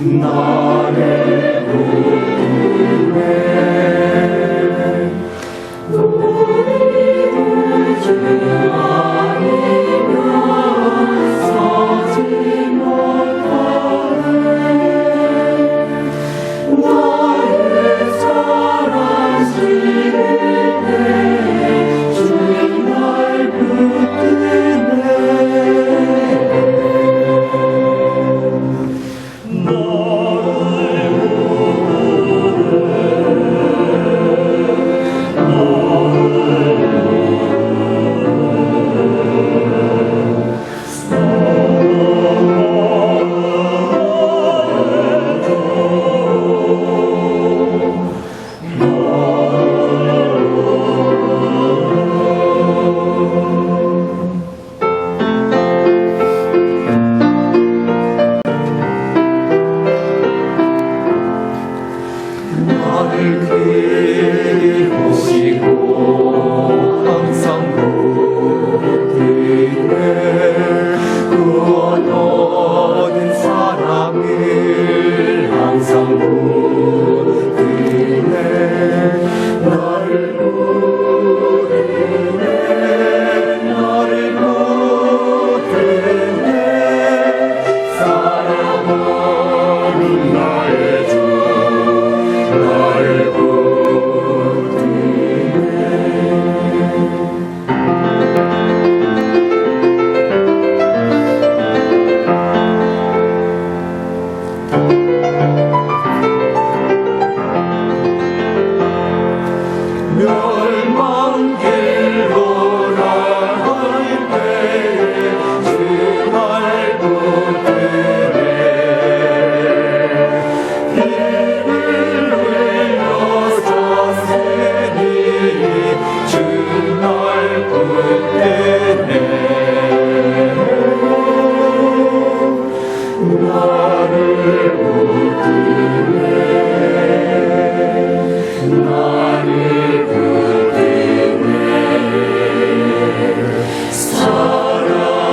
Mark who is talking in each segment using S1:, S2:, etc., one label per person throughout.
S1: 나 항상 부르네. 나를 부르네. 나를 부르네. 사랑하는 나의 주 나를 부르네. 멸망 길로 나갈 때에 주날 붙드네. 힘을 흘려 샀으니 주날 붙드네. 나를 붙드네. 나를 붙드네. 사랑하는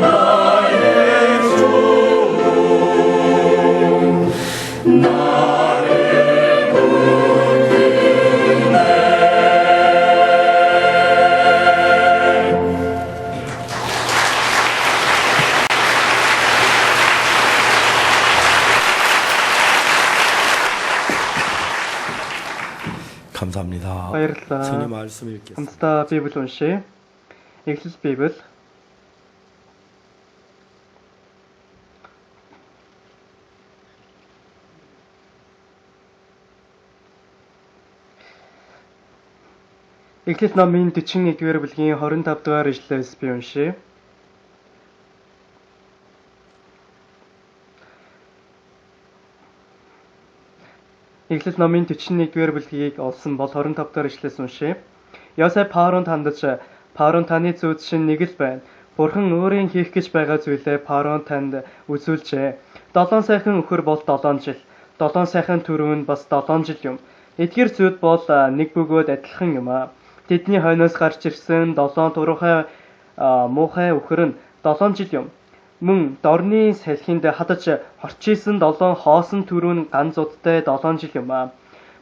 S1: 나의 주 나를 붙드네.
S2: 감사합니다.
S3: Баярлалаа.
S2: 주님 말씀 읽겠습니다.
S3: Хамтдаа Библи уншъя. Эхлэл Библи. Эхлэл номын 41-р бүлгийн 25 дугаар ишлэлээс би уншъя. Эхлэл номын 41-р бүлгийг олсон бол 25 дугаар ишлэлээс уншъя. Йосеф Фаронд хандаж, "Фарон, таны зүүд шин нэг л байна. Бурхан өөрийн хийх гэж байгаа зүйлээ Фарон танд үзүүлжээ. Долоон сайхан үхэр бол 7 жил. Долоон сайхан түрүү нь бас 7 жил юм. Эдгээр зүуд бол нэг бөгөөд адилхан юм аа. Тэдний хойноос гарч ирсэн долоон туруухай муухай үхэр нь 7 жил юм. Мөн дорны салхинд хадаж хорчийсан долоон хоосон түрүү нь ганц удтай 7 жил юм аа.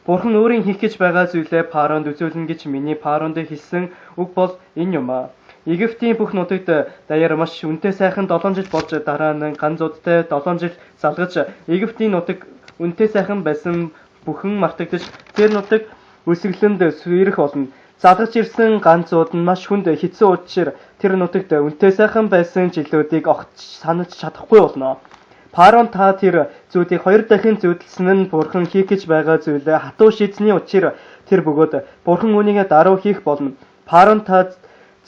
S3: Бурхан өөрийн хийх гэж байгаа зүйлээ Фаронд үзүүлнэ гэж миний Фаронд хэлсэн үг бол энэ юм аа. Египтийн бүх нутагт даяар маш үнэтэй сайхан 7 жил болж дараа нь ганц удтай 7 жил залгаж Египтийн нутаг үнэтэй сайхан байсан бүхэн мартагдаж тэр нутаг өсөглөнд сүйрэх болно. Залгаж ирсэн ганц уд нь маш хүнд хэцүү учир тэр нутагт үнэтэй сайхан байсан жилүүдийг огт санаж чадахгүй болно. Фарон та тэр зүйлийг хоёр дахин зүйдлсэн нь бурхан хийх гэж байгаа зүйлээ хатуу шийдсэний учир тэр бөгөөд бурхан үүнийг даруй хийх болно. Фарон та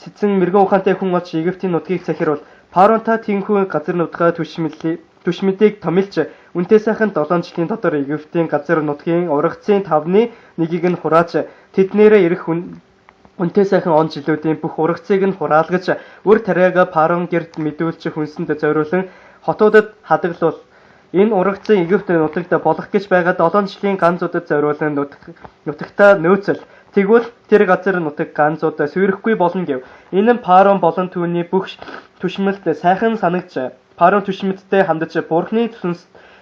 S3: цэцэн мэрэгэн ухаантай хүн олж Египтийн нутгийг захируул. Фарон та тэнхүү газар нутгаа түшмэлийг томилж үнэтэй сайхан 7 жилийн дотор Египтийн газар нутгийн ургацын 1/5-ыг нь хурааж тэднээрээ ирэх үнэтэй сайхан он жилүүдийн бүх ургацыг нь хураалгаж үр тариагаа Фарон гэрт мэдүүлж хүнсэнд зориулан хотуудад хадгалуул. Энэ ургацын Египт нутагт болох гэж байгаа 7 жилийн ганц удад зориулан нутагтаа нөөцөл. Тэгвэл тэр газар нутаг ганц удаа сүйрэхгүй болно гэв. Энэ нь Фарон болон түүний бүх түшмэлд сайхан санагджээ. Фарон түшмэлдтэй хандаж Бурхны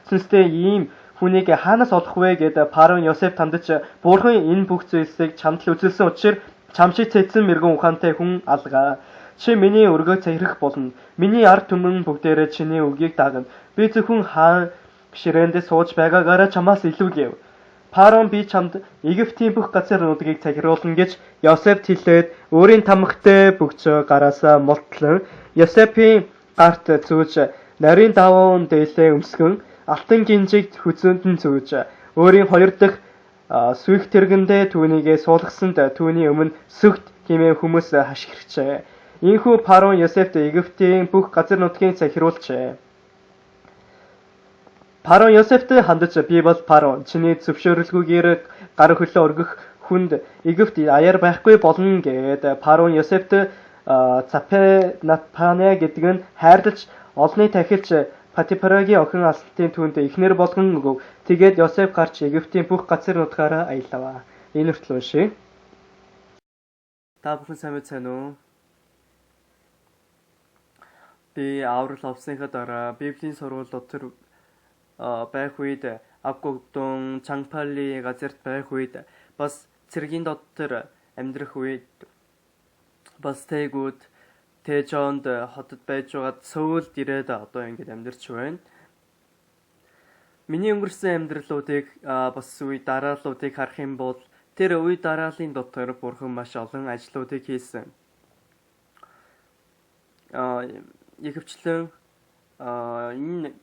S3: сүнстэй ийм хүнийг хаанаас олох вэ гэд Фарон Йосеф хандаж Бурхан энэ бүх зүйлсийг чамд л үзүүлсэн учир чам шиг цэцэн мэрэгэн ухаантай хүн алгаа. Чи миний өргөө захирах болно. Миний ард түмэн бүгдээрээ чиний үгийг дагна. Би зөвхөн хаан ширээндээ сууж байгаагаараа чамаас илүү гэв. Фарон би чамд Египтийн бүх газар нутгийг захируулна гэж Йосеф хэлээд өөрийн тамхтай бөгцөө гараасаа мултлан Йосефийн гарт зүүж нарийн давуун дээлээ өмсгөн алтан гинжиг хүзүүнд нь зүүж өөрийн хоёр дахь сүйх тэргэндээ түүнийгээ суулгасанд түүний өмнө сүгт хэмээн хүмүүс хашгирчээ. Ийхүү Фарон Йосефт Египтийн бүх газар нутгийн захируулжээ. Фарон Йосефт хандаж би бол Фарон чиний зөвшөөрөлгүйгээр гар хөлөө өргөх хүнд Египт аяар байхгүй болно гэд Фарон Йосефт Цапенатпане гэдэг нь хайрлаж олонний тахилч Патипарагийн охин Асалтын түүнд эхнэр болгон өгөв. Тэгээд Йосеф гарч Египтийн бүх газар нутгаараа аялав. Энэ хүртэл уншъя. Та бүхэн сайн мэцэн үү? Би аврал авсныхаа дараа Библийн сургууль дотор байх үед Авгугдун, Чангпали газарт байх үед бас цэргийн дотор амьдрах үед бас Тэгүүд Тэжонд хотод байж байгаад Сөүлд ирээд одоо ингэж амьдарч байна. Миний өнгөрсөн амьдралуудыг бас үе дарааллуудыг харах юм бол тэр үе дарааллын дотор Бурхан маш олон ажлуудыг хийсэн. Ихэвчлэн энэ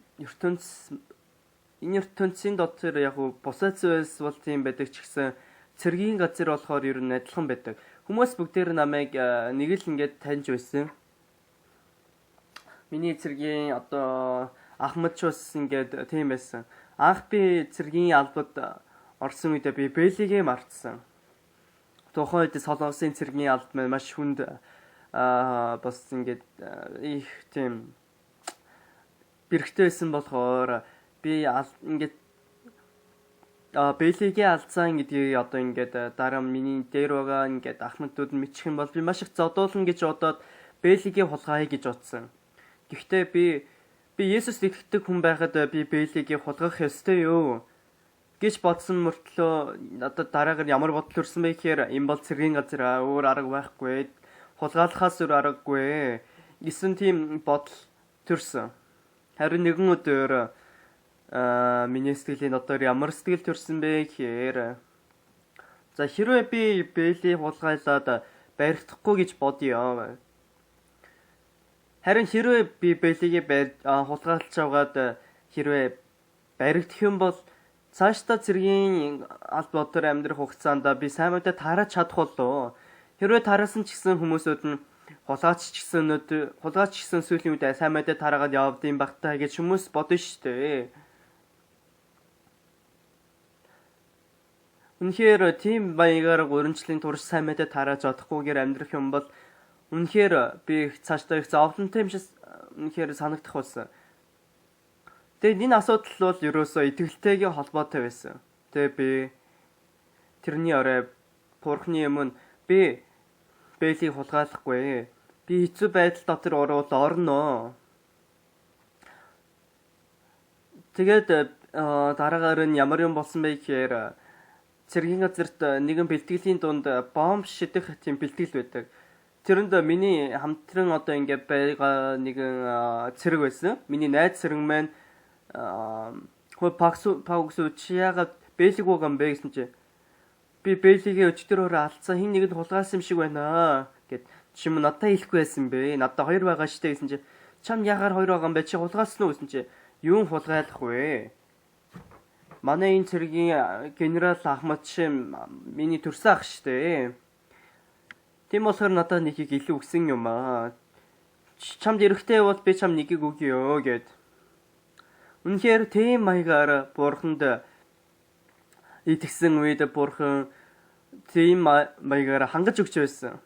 S3: ертөнцийн дотор яг бусад зүйлс бол тийм байдаг ч гэсэн цэргийн газар болохоор ер нь адилхан байдаг. Хүмүүс бүгдээр намайг нэг л ингээд таньж байсан. Миний цэргийн одоо Ахмад ч бас ингээд тийм байсан. Анх би цэргийн албад орсон үедээ би Бэлигээ мартсан. Тухайн үед Солонгосын цэргийн албад маань маш хүнд бас ингээд их тийм бэрхтэй байсан болохоор би ингээд Бэлигээ алдсан гэдгийг одоо ингээд дараа миний дээр байгаа ингээд ахмадууд нь мэдчих юм бол би маш их зодуулна гэж бодоод Бэлигээ хулгайя гэж бодсон. Гэхдээ би Есүст итгэдэг хүн байхад би Бэлигийг хулгах ёстой юу гэж бодсон мөртлөө надад дараагаар ямар бодол төрсөн бэ гэхээр энэ бол цэргийн газар өөр арга байхгүй, хулгайлахаас өөр аргагүй гэсэн тийм бодол төрсөн. Харин нэгэн өдөр миний сэтгэлийн дотор ямар сэтгэл төрсөн бэ гэхээр за хэрвээ би Бэлийг хулгайлаад баригдахгүй гэж бодъё. Харин хэрвээ би Бэлигээ хулгайлж аваад хэрвээ баригдах юм бол цаашдаа цэргийн алба дотор амьдрах хугацаанд би сайн мэдээ тарааж чадах болов. Хэрвээ тараасан ч гэсэн хүмүүсүүд нь хулгайч ч гэсэн өнөөдөр хулгайч гэсэн сүүлийн үед сайн мэдээ тараагаад явдсан байх та гэж хүмүүс бодно шүү дээ. Үнэхээр тийм маягаар 3 жилийн турш сайн мэдээ тарааж чадахгүйгээр амьдрах юм бол үнэхээр би цаашдаа их зовлонтой юм шиг үнэхээр санагдах болсон. Тэгээд энэ асуудал бол ерөөсөө итгэлтэйгээ холбоотой байсан. Тэгээд би тэрний орой Бурхны өмнө би Бэлийг хулгайлахгүй. Би хэцүү байдал дотор орвол орно. Тэгээд дараагаар нь ямар юм болсон бэ гэхээр цэргийн газарт нэгэн бэлтгэлийн дунд бомб шидэх тийм бэлтгэл байдаг. Тэрэнд миний хамтран одоо ингээд байгаа нэгэн цэрэг байсан. Миний найз цэрэг маань Паксу чи яагаад Бэлиг байгаа юм бэ гэсэн чи би Бэлигээ өчтөр өөрөө алдсан хин нэгэнд хулгайлсан юм шиг байна гэд чи юм надад хэлэхгүй байсан бэ? Надад хоёр байгаа штэ гэсэн чи чам яагаар хоёр байгаа юм бэ? Чи хулгайлсан уу гэсэн чи юун хулгайлах вэ? Манай энэ цэргийн генерал Ахмад чи миний төрсөн ах штэ. Тийм болохоор надад нэгийг илүү өгсөн юм аа. Чамд эрэхтэй бол би чам нэгийг өгье гэд. Үнэхээр тийм маягаар Бурханд итгэсэн үед Бурхан тийм маягаар хангаж өгч байсан.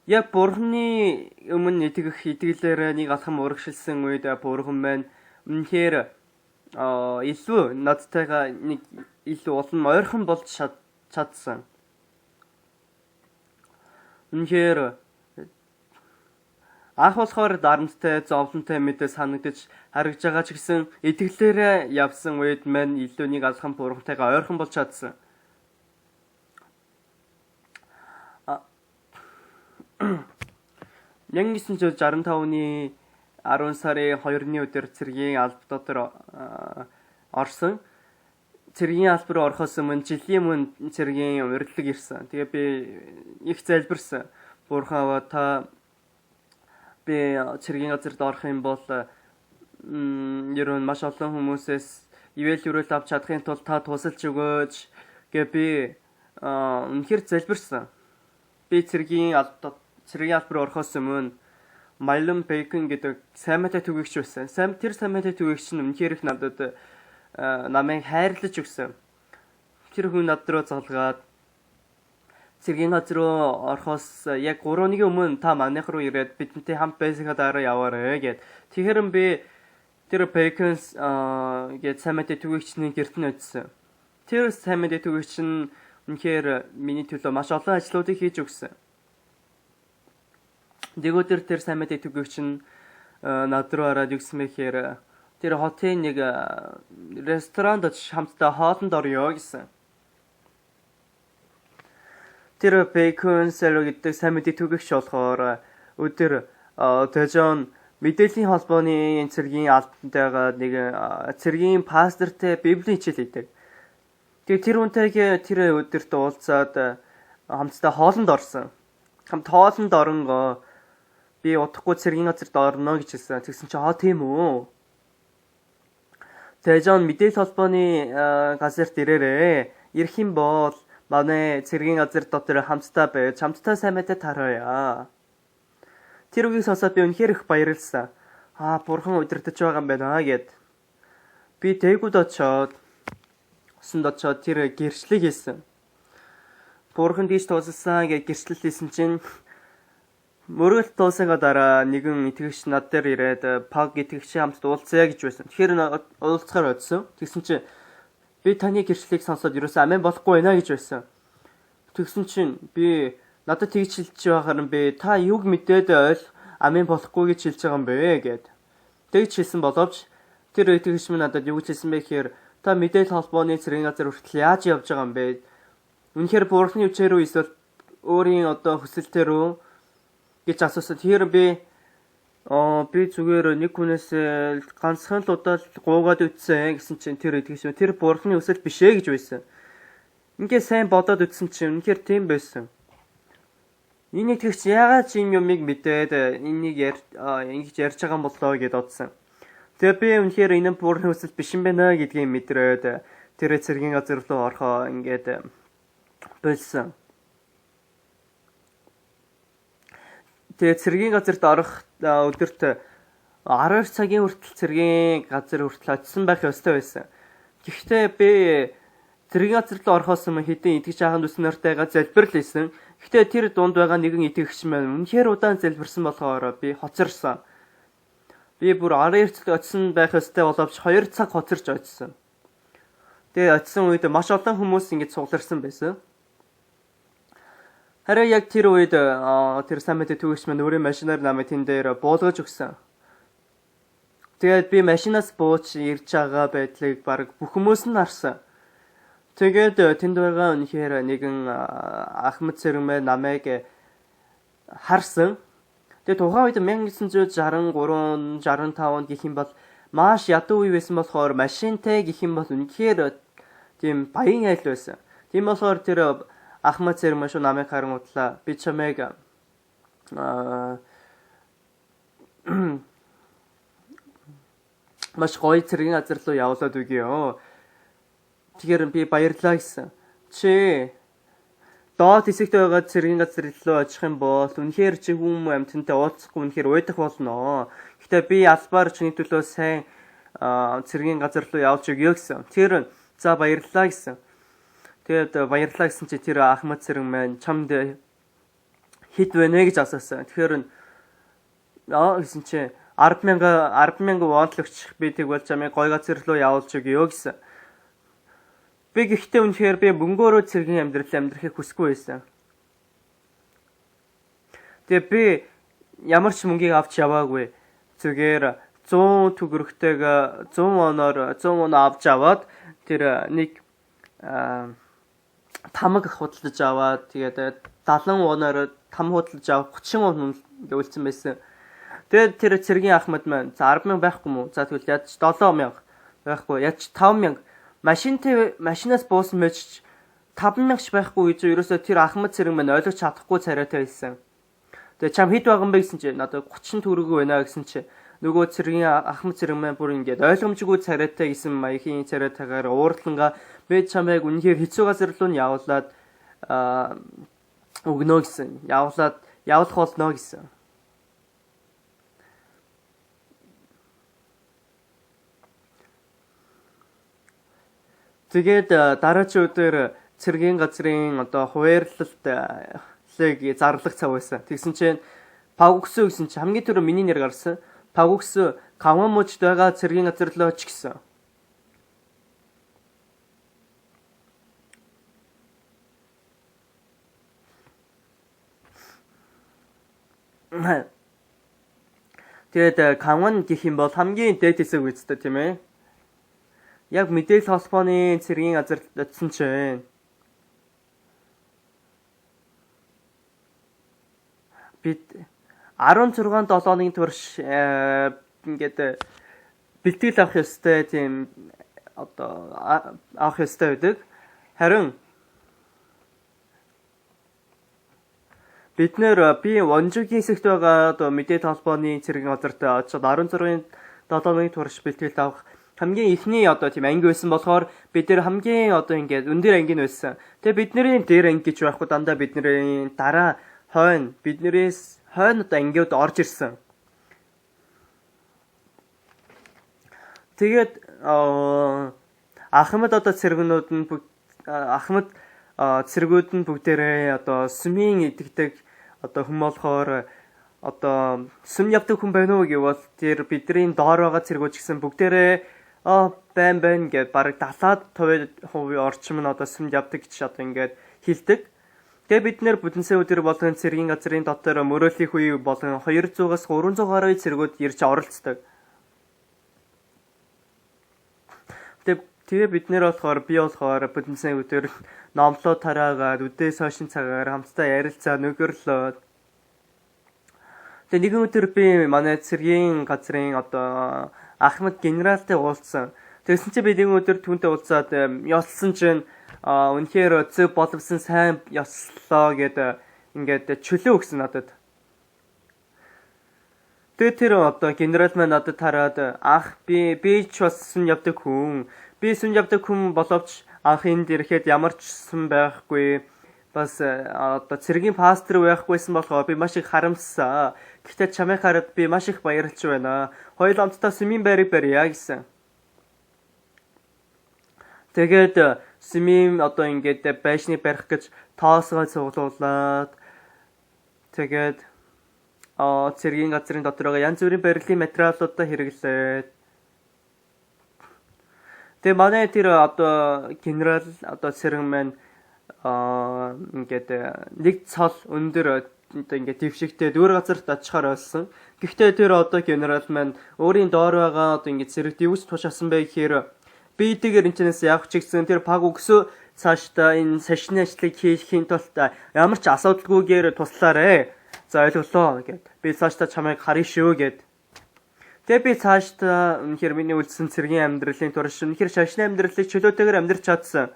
S3: Яг Бурханы өмнө итгэх итгэлээр нэг алхам урагшилсан үед Бурхан маань үнэхээр илүү надтайгаа нэг илүү улам ойрхон болж чадсан. Үнэхээр анх болохоор дарамттай, зовлонтой мэдээ санагдаж харагдж байгаа ч гэсэн итгэлээрээ явсан үед маань илүү нэг алхам Бурхантайгаа ойрхон болж чадсан. А 1965-ны 10 сарын 2-ны өдөр цэргийн алба дотор орсон. Цэргийн алба руу орохоос өмнө жилийн өмнө цэргийн урилга ирсэн. Тэгээ би их залбирсан. Бурхан аваа та би цэргийн газарт орох юм бол ер нь маш олон хүмүүсээс ивэл өрөөл авч чадахын тулд та тусалж өгөөч гэ би үнэхээр залбирсан. Би цэргийн алба руу орохоос өмнө Майлон Бейкон гэдэг сайн мэдээ түгээгч байсан. Тэр сайн мэдээ түгээгч нь үнэхээр их надад намайг хайрлаж өгсөн. Тэр хүн над руу залгаад цэргийн газар руу орохоос яг 3 өдрийн өмнө та манайх руу ирээд бидэнтэй хамт байсныхаа дараа яваарэ гэд. Тэгэхээр би тэр Бейконс гээд сайн мэдээ түгээгчний гэрт нь очсон. Тэр сайн мэдээ түгээгч нь үнэхээр миний төлөө маш олон ажлуудыг хийж өгсөн. Нэг өдөр тэр сайн мэдээ түгээгч нь над руу ороод юу гэсэн бэ гэхээр Тэр хотын нэг ресторанд очиж хамтдаа хоолнд оръё гэсэн. Тэр Бэкон Сэло гэдэг сайн мэдээ түгээгч болохоор өдөр Дэжон мэдээллийн холбооны цэргийн албантайгаа нэг цэргийн пастортай библийн хичээл хийдэг. Тэгээ тэр хүнтэйгээ тэр өдөрт уулзаад хамтдаа хоолнд орсон. Хамт хоолнд оронгоо би удахгүй цэргийн газарт орно гэж хэлсэн. Тэгсэн чинь аа тийм үү. Дэжон мэдээлэл холбооны газарт ирээрээ. Ирэх юм бол манай цэргийн газар дотор хамтдаа байж хамтдаа сайн мэдээ тарая. Тэр үгийг сонсоод би үнэхээр их баярлсан. Аа, бурхан удирдах байгаа юм байна гэд. Би Тэгүд очоод усанд очоод тэр гэрчлэг хийсэн. Бурхан тийш тусалсан гэж гэрчлэл хийсэн чинь мөргөлт дуусангаа дараа нэгэн итгэгч над дээр ирээд паг итгэгчийн хамт уулзъя гэж байсан. Тэгэхээр уулзахаар очсон. Тэгсэн чинь би таны гэрчлэлийг сонсоод ерөөсөө амин болохгүй байна гэж байсан. Тэгсэн чинь би надад тэгж хэлж байхаар нь би та юг мэдээд ойл амин болохгүй гэж хэлж байгаа юм бэ гэд. Тэгж хэлсэн боловч тэр итгэгч минь надад юу гэж хэлсэн бэ гэхээр та мэдээлэл холбооны цэргийн газар хүртэл яаж явж байгаа юм бэ? Үнэхээр бурхны хүчээр үү эсвэл өөрийн одоо хүсэлтээр үү гэж асуусан. Тэгэхээр би зүгээр нэг хүнээс ганцхан л удаа гуугаад үтсэн гэсэн чинь тэр итгэгч минь тэр бурхны хүсэл биш ээ гэж байсан. Ингээ сайн бодоод үтсэн чинь үнэхээр тийм байсан. Энэ итгэгч яагаад ч юм юмыг мэдээд энийг ингэж ярьж байгаа юм болоо гэд бодсон. Тэгээ би үнэхээр энэ нь бурхны хүсэл биш юм байна гэдгийг мэдрээд тэр цэргийн газар руу орохоо ингээд болсон. Тэгээ цэргийн газарт орох өдөрт 12 цагийн хүртэл цэргийн газар хүртэл очисон байх ёстой байсан. Гэхдээ би цэргийн газар руу орохоос өмнө хэдэн итгэж ахын дүүс нартайгаа залбирал хийсэн. Гэхдээ тэр дунд байгаа нэгэн итгэгч маань үнэхээр удаан залбирсан болохоор би хоцорсон. Би бүр 12 цагт очисон байх ёстой боловч 2 цаг хоцорч очисон. Тэгээ очисон үед маш олон хүмүүс ингэж цугларсан байсан. Харин яг тэр үед тэр сайн мэдээ түгээгч маань өөрийн машинаар намайг тэн дээр буулгаж өгсөн. Тэгээд би машинаас бууж ирж байгаа байдлыг баг бүх хүмүүс нь харсан. Тэгээд тэнд байгаа үнэхээр нэгэн Ахмад цэрмээ намайг харсан. Тэгээд тухайн үед 1963 65 онд гэх юм бол маш ядуу үе байсан болохоор машинтай гэх юм бол үнэхээр тийм баян айл байсан. Тийм болохоор тэр Ахмад цэрмээ шүү намайг харан удлаа. Би чамайг маш гоё цэргийн газар руу явуулаад өгье. Тэгэхээр би баярлаа гэсэн. Чи доод хэсэгт байгаа цэргийн газар руу очих юм бол үнэхээр чи хүм амьтантай уулзахгүй үнэхээр уйдах болно. Гэтэ би албаар чиний төлөө сайн цэргийн газар руу явуулж өгье гэсэн. Тэр за баярлалаа гэсэн. Тэгээд баярлалаа гэсэн чи тэр Ахмад цэрэг маань чамд хэд вэ нэ гэж асуусан. Тэгэхээр гэсэн чи 10,000 вон л өгчих би тэгвэл чамайг гой газар руу явуулж өгье гэсэн. Би гэхдээ үнэхээр би мөнгөөрөө цэргийн амьдрал амьдрахыг хүсэхгүй байсан. Тэгээ би ямар ч мөнгийг авч яваагүй. Зүгээр 100 төгрөгтэйг 100 воноор 100 вон авч аваад тэр нэг тамаг худалдаж аваад тэгээд 70 воноор там худалдаж авах 30 вон ингээ үлдсэн байсан. Тэгээд тэр цэргийн Ахмад маань за 10,000 байхгүй мүү? За тэгвэл ядч 7,000 байхгүй, ядч 5,000 машинаас буусан мэж 5,000 ч байхгүй гэж ерөөсөө тэр Ахмад цэрэг маань ойлгож чадахгүй царайтай байсан. Тэгээд чам хэд байгаа юм бэ гэсэн чи надад 30 төгрөг байна гэсэн чи нөгөө цэргийн Ахмад цэрэг маань бүр ингээд ойлгомжгүй царайтай гэсэн маягийн царайтайгаар уурлангаа би чамайг үнэхээр хэцүү газар руу нь явуулаад өгнө гэсэн. Явуулах болно гэсэн. Тэгээд дараагийн өдөр цэргийн газрын одоо хуваарлалт зарлах цаг байсан. Тэгсэн чинь Пагүксү гэсэн чинь хамгийн түрүү миний нэр гарсан. Пагүксү Кавамужд байгаа цэргийн газар руу оч гэсэн. Тэгээд Канвон гэх юм бол хамгийн дээд хэсэг үсттэй, тийм ээ. Яг мэдээлэл холбооны цэргийн газар очисон чинь бид 16 7 хоногийн турш ингээд бэлтгэл авах ёстой, тийм одоо авах ёстой байдаг. Харин бид нэр би Вонжугийн хэсэгт байгаа одоо мэдээлэл холбооны цэргийн газарт очиод 16-ын 7 хоногийн турш бэлтгэл авах хамгийн эхний одоо тийм анги байсан болохоор бид нэр хамгийн одоо ингээд өндөр анги нь байсан. Тэгээ бидний дээр анги гэж байхгүй, дандаа бидний дараа хойно, биднээс хойно одоо ангиуд орж ирсэн. Тэгээд Ахмад одоо цэргнүүд нь Ахмад цэргүүд нь бүгдээрээ одоо сүмийн итгэдэг одоо хүн болохоор одоо сүм явдаг хүн байна уу гэвэл тэр бидний доор байгаа цэргүүд ч гэсэн бүгдээрээ байн байн гэд бараг 70% орчим нь одоо сүмд явдаг гэж одоо ингээд хэлдэг. Тэгээ бид нэр бүдэнсээ өдөр болгон цэргийн газрын дотор мөрөөлийн үе болон 200-аас 300 гаруй цэргүүд ирж оролцдог. Тэгээ бид нэр болохоор би болохоор бүдэнсээ өдөр номлоо тараагаад үдээс хойшин цагаар хамтдаа ярилцаа нөгөрлөө. Тэгээ нэгэн өдөр би манай цэргийн газрын одоо Ахмад генералтай уулзсан. Тэгсэн чинь би нэгэн өдөр түүнтэй уулзаад ёслсон чинь үнэхээр зөв боловсон сайн ёслоо гэд ингээд чөлөө өгсөн надад. Тэгээ тэр одоо генерал маань надад хараад ах би ч бас сүм явдаг хүн. Би сүм явдаг хүн боловч анх энд ирэхэд ямар ч сүм байхгүй. Бас одоо цэргийн пастор байхгүйсэн болохоор би маш их харамссан. Гэхдээ чамайг хараад би маш их баярлж байна. Хоёул хамтдаа сүмийн байрыг барья гэсэн. Тэгээд сүмийн одоо ингээд байшныг барих гэж тоосгоо цуглуулад тэгээд цэргийн газрын дотор байгаа янз бүрийн барилгын материалуудаа хэрэглээд тэгээ манай тэр одоо генерал одоо цэрэг маань ингээд нэг цол өндөр одоо ингээд дэвшигтэй дүүр газарт очихоор болсон. Гэхдээ тэр одоо генерал маань өөрийн доор байгаа одоо ингээд цэрэг дэвс туш асан бай гэхээр би тэгээр энэчнээс явах ч гэсэн тэр паг өгсөө цаашдаа энэ сашны ажлыг хийхийн тулд ямар ч асуудалгүйгээр туслаарэ. За ойлголоо гэд. Би цаашдаа чамайг харъя шүү гэд. Тэгээ би цаашдаа үнэхээр миний үлдсэн цэргийн амьдралын турш үнэхээр шашны амьдралыг чөлөөтэйгээр амьдрч чадсан.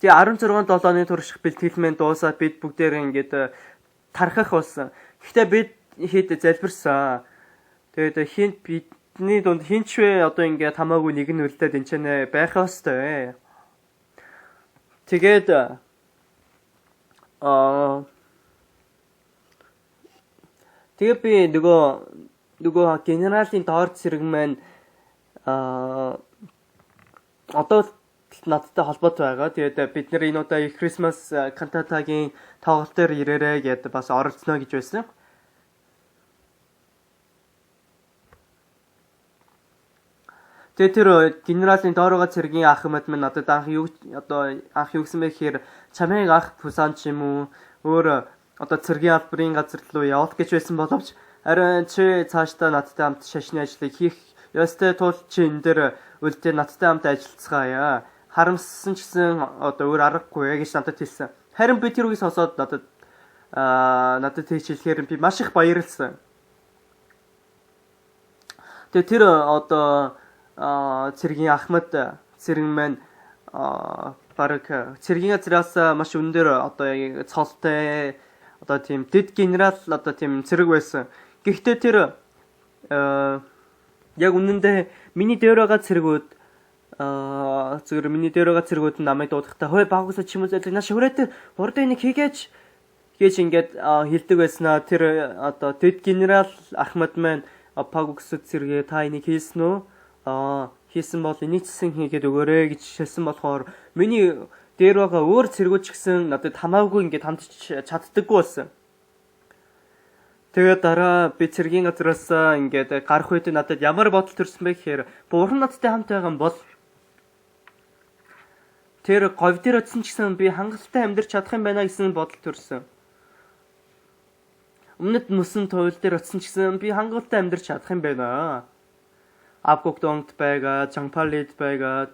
S3: Тэгээ 16 7 оны турших бэлтгэл мэн дуусаад бид бүгдээр ингээд тархах болсон. Гэхдээ бид хэд залбирсан. Тэгээд хин бидний дунд хин ч вэ одоо ингээд хамаагүй нэг нь үлдээд энэ ч нэ байх ёстой. Тэгээд тэгээ би нөгөө генералийн доор цэрэг маань одоо надтай холбоотой байгаа. Тэгээд бид нэр энэ удаа Christmas кантатагийн тоглолтоор ирээрэй гэдээ бас оролцоно гэж байсан. Тэгээд тэр генералийн доор байгаа цэргийн Ахмад минь надад анх юу одоо анх юу гэсэн бэ гэхээр чамайг ах Пусан ч юм уу өөр одоо цэргийн албарын газар руу явуулах гэж байсан боловч харин чи цаашдаа надтай хамт шашны ажлыг хийх ёстой тул чи энэ дээр үлдээ надтай хамт ажиллацгаая. Харамссан ч гэсэн одоо өөр аргагүй гэж надад хэлсэн. Харин би тэр үгийг сонсоод надад тэгж хэлэхээр би маш их баярлсан. Тэгээ тэр одоо цэргийн Ахмад цэрэг маань бараг цэргийн газраас маш өндөр одоо цолтой одоо тийм дэд генерал одоо тийм цэрэг байсан. Гэхдээ тэр яг үнэндээ миний дээр байгаа цэргүүд зүгээр миний дээр байгаа цэргүүд намайг дуудахдаа хөөе багуусаа ч юм уу зайлг нааш хүрээтэй хурдан энийг хийгээч гэж ингээд хэлдэг байснаа. Тэр одоо дэд генерал Ахмад маань паг өгсөд цэргээ та энийг хийсэн үү? Хийсэн бол энийг ч гэсэн хийгээд өгөөрэй гэж хэлсэн болохоор миний дээр байгаа өөр цэргүүд ч гэсэн надад хамаагүй ингээд хандж чаддаггүй болсон. Тэгээд дараа би цэргийн газраас ингээд гарах үед надад ямар бодол төрсөн бэ гэхээр бурхан надтай хамт байгаа юм бол тэр говь дээр очисон ч гэсэн би хангалттай амьдрч чадах юм байна гэсэн бодол төрсөн. Өмнөд мөсөн туйл дээр очсон ч гэсэн би хангалттай амьдарч чадах юм байна. Авгуктонгт байгаа, Чангпалид байгаа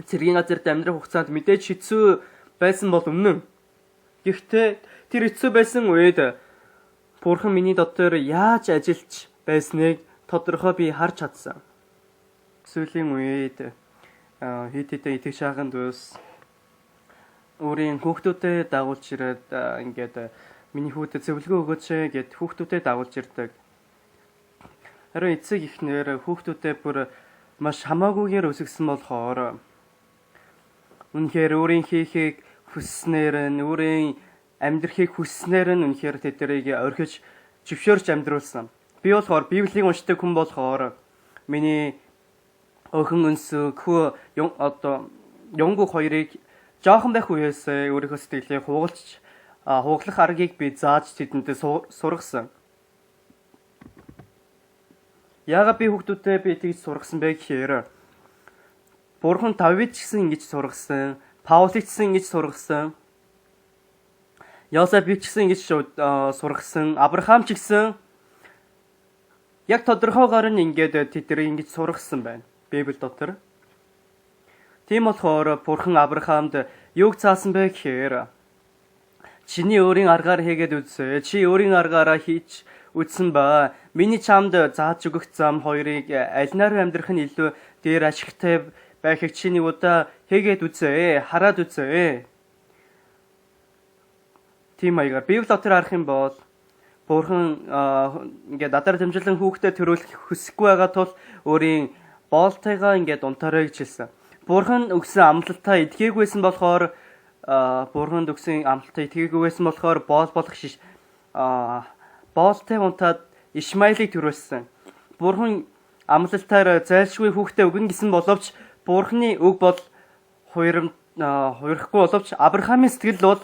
S3: цэргийн газарт амьдрах хугацаанд мэдээж хэцүү байсан бол өмнө. Гэхдээ тэр хэцүү байсан үед Бурхан миний дотор яаж ажиллаж байсныг тодорхой би харж чадсан. Сүүлийн үед хэд хэдэн итгэж шаахан дүүс өөрийн хүүхдүүдэд дагуулж ирээд ингээд миний хүүдэд зөвлөгөө өгөөч гэд хүүхдүүдэд дагуулж ирдэг. Харин эцэг эхнэр хүүхдүүдэд бүр маш хамаагүйгээр өсгсөн болохоор үнэхээр өөрийн хийхийг хүсснээр нь өөрийн амьдрахыг хүсснээр нь үнэхээр тэднийг орхиж зөвшөөрч амьдруулсан. Би болохоор Библийг уншдаг хүн болохоор миний охин өнсөг хүү одоо Юнгук хоёрыг жоохон байх үеэс өөрийнхөө сэтгэлийг хугалж хуглах аргыг би зааж тэдэнд сургасан. Яагаад би хүүхдүүдэд би тэгж сургасан бэ гэхээр Бурхан Давид ч гэсэн ингэж сургасан, Паулыг ч гэсэн ингэж сургасан, Йосефийг ч гэсэн ингэж сургасан, Авраам ч гэсэн яг тодорхойгоор нь ингээд тэднийг ингэж сургасан байна. Библи дотор. Тийм болохоор Бурхан Авраамд юуг заасан бэ гэхээр чиний өөрийн аргаар хийгээд үзээ. Чи өөрийн аргаараа хийж үзсэн ба миний чамд зааж өгөх зам хоёрыг алинаар амьдрах нь илүү дээр ашигтай байхыг чи нэг удаа хийгээд үзээ. Хараад үзээ. Тийм маягаар Библи дотор харах юм бол Бурхан ингээд надаар дамжуулан хүүхдэд төрүүлэх хүсэхгүй байгаа тул өөрийн боолтойгоо ингээд унтаарай гэж хэлсэн. Бурхан өгсөн амлалтаа итгээгүйсэн болохоор Бурханд өгсөн амлалтаа итгээгүй байсан болохоор боол болох боолтой унтаад Ишмаилыг төрүүлсэн. Бурхан амлалтаар зайлшгүй хүүхдээ өгнө гэсэн боловч Бурханы үг бол хуйрахгүй боловч Авраамийн сэтгэл бол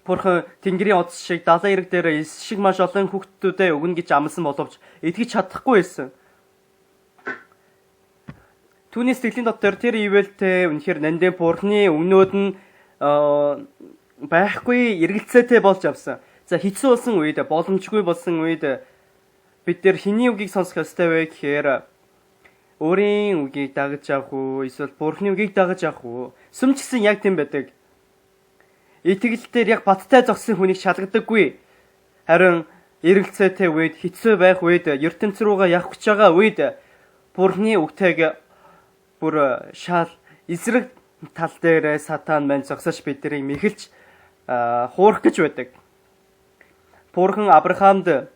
S3: Бурхан Тэнгэрийн одс шиг далайн эрэг дээр эс шиг маш олон хүүхдүүдэд өгнө гэж амласан боловч итгэж чадахгүй байсан. Түүний сэтгэлийн дотор тэр ивэлтэй үнэхээр нандин Бурханы өгнөөд нь байхгүй эргэлзээтэй болж авсан. За хэцүү болсон үед, боломжгүй болсон үед бид нар хэний үгийг сонсох ёстой вэ гэхээр өөрийн үгийг дагаж явах уу, эсвэл Бурханы үгийг дагаж явах уу? Сүм ч гэсэн яг тийм байдаг. Итгэл дээр яг баттай зогссон хүнийг шалгадаггүй. Харин эргэлзээтэй үед, хэцүү байх үед, ертөнц рүүгээ явах гэж байгаа үед Бурханы үгтэйг бүр шал эсрэг тал дээр сатан маань зогсож биднийг мэхэлж хуурах гэж байдаг. Бурхан Авраамд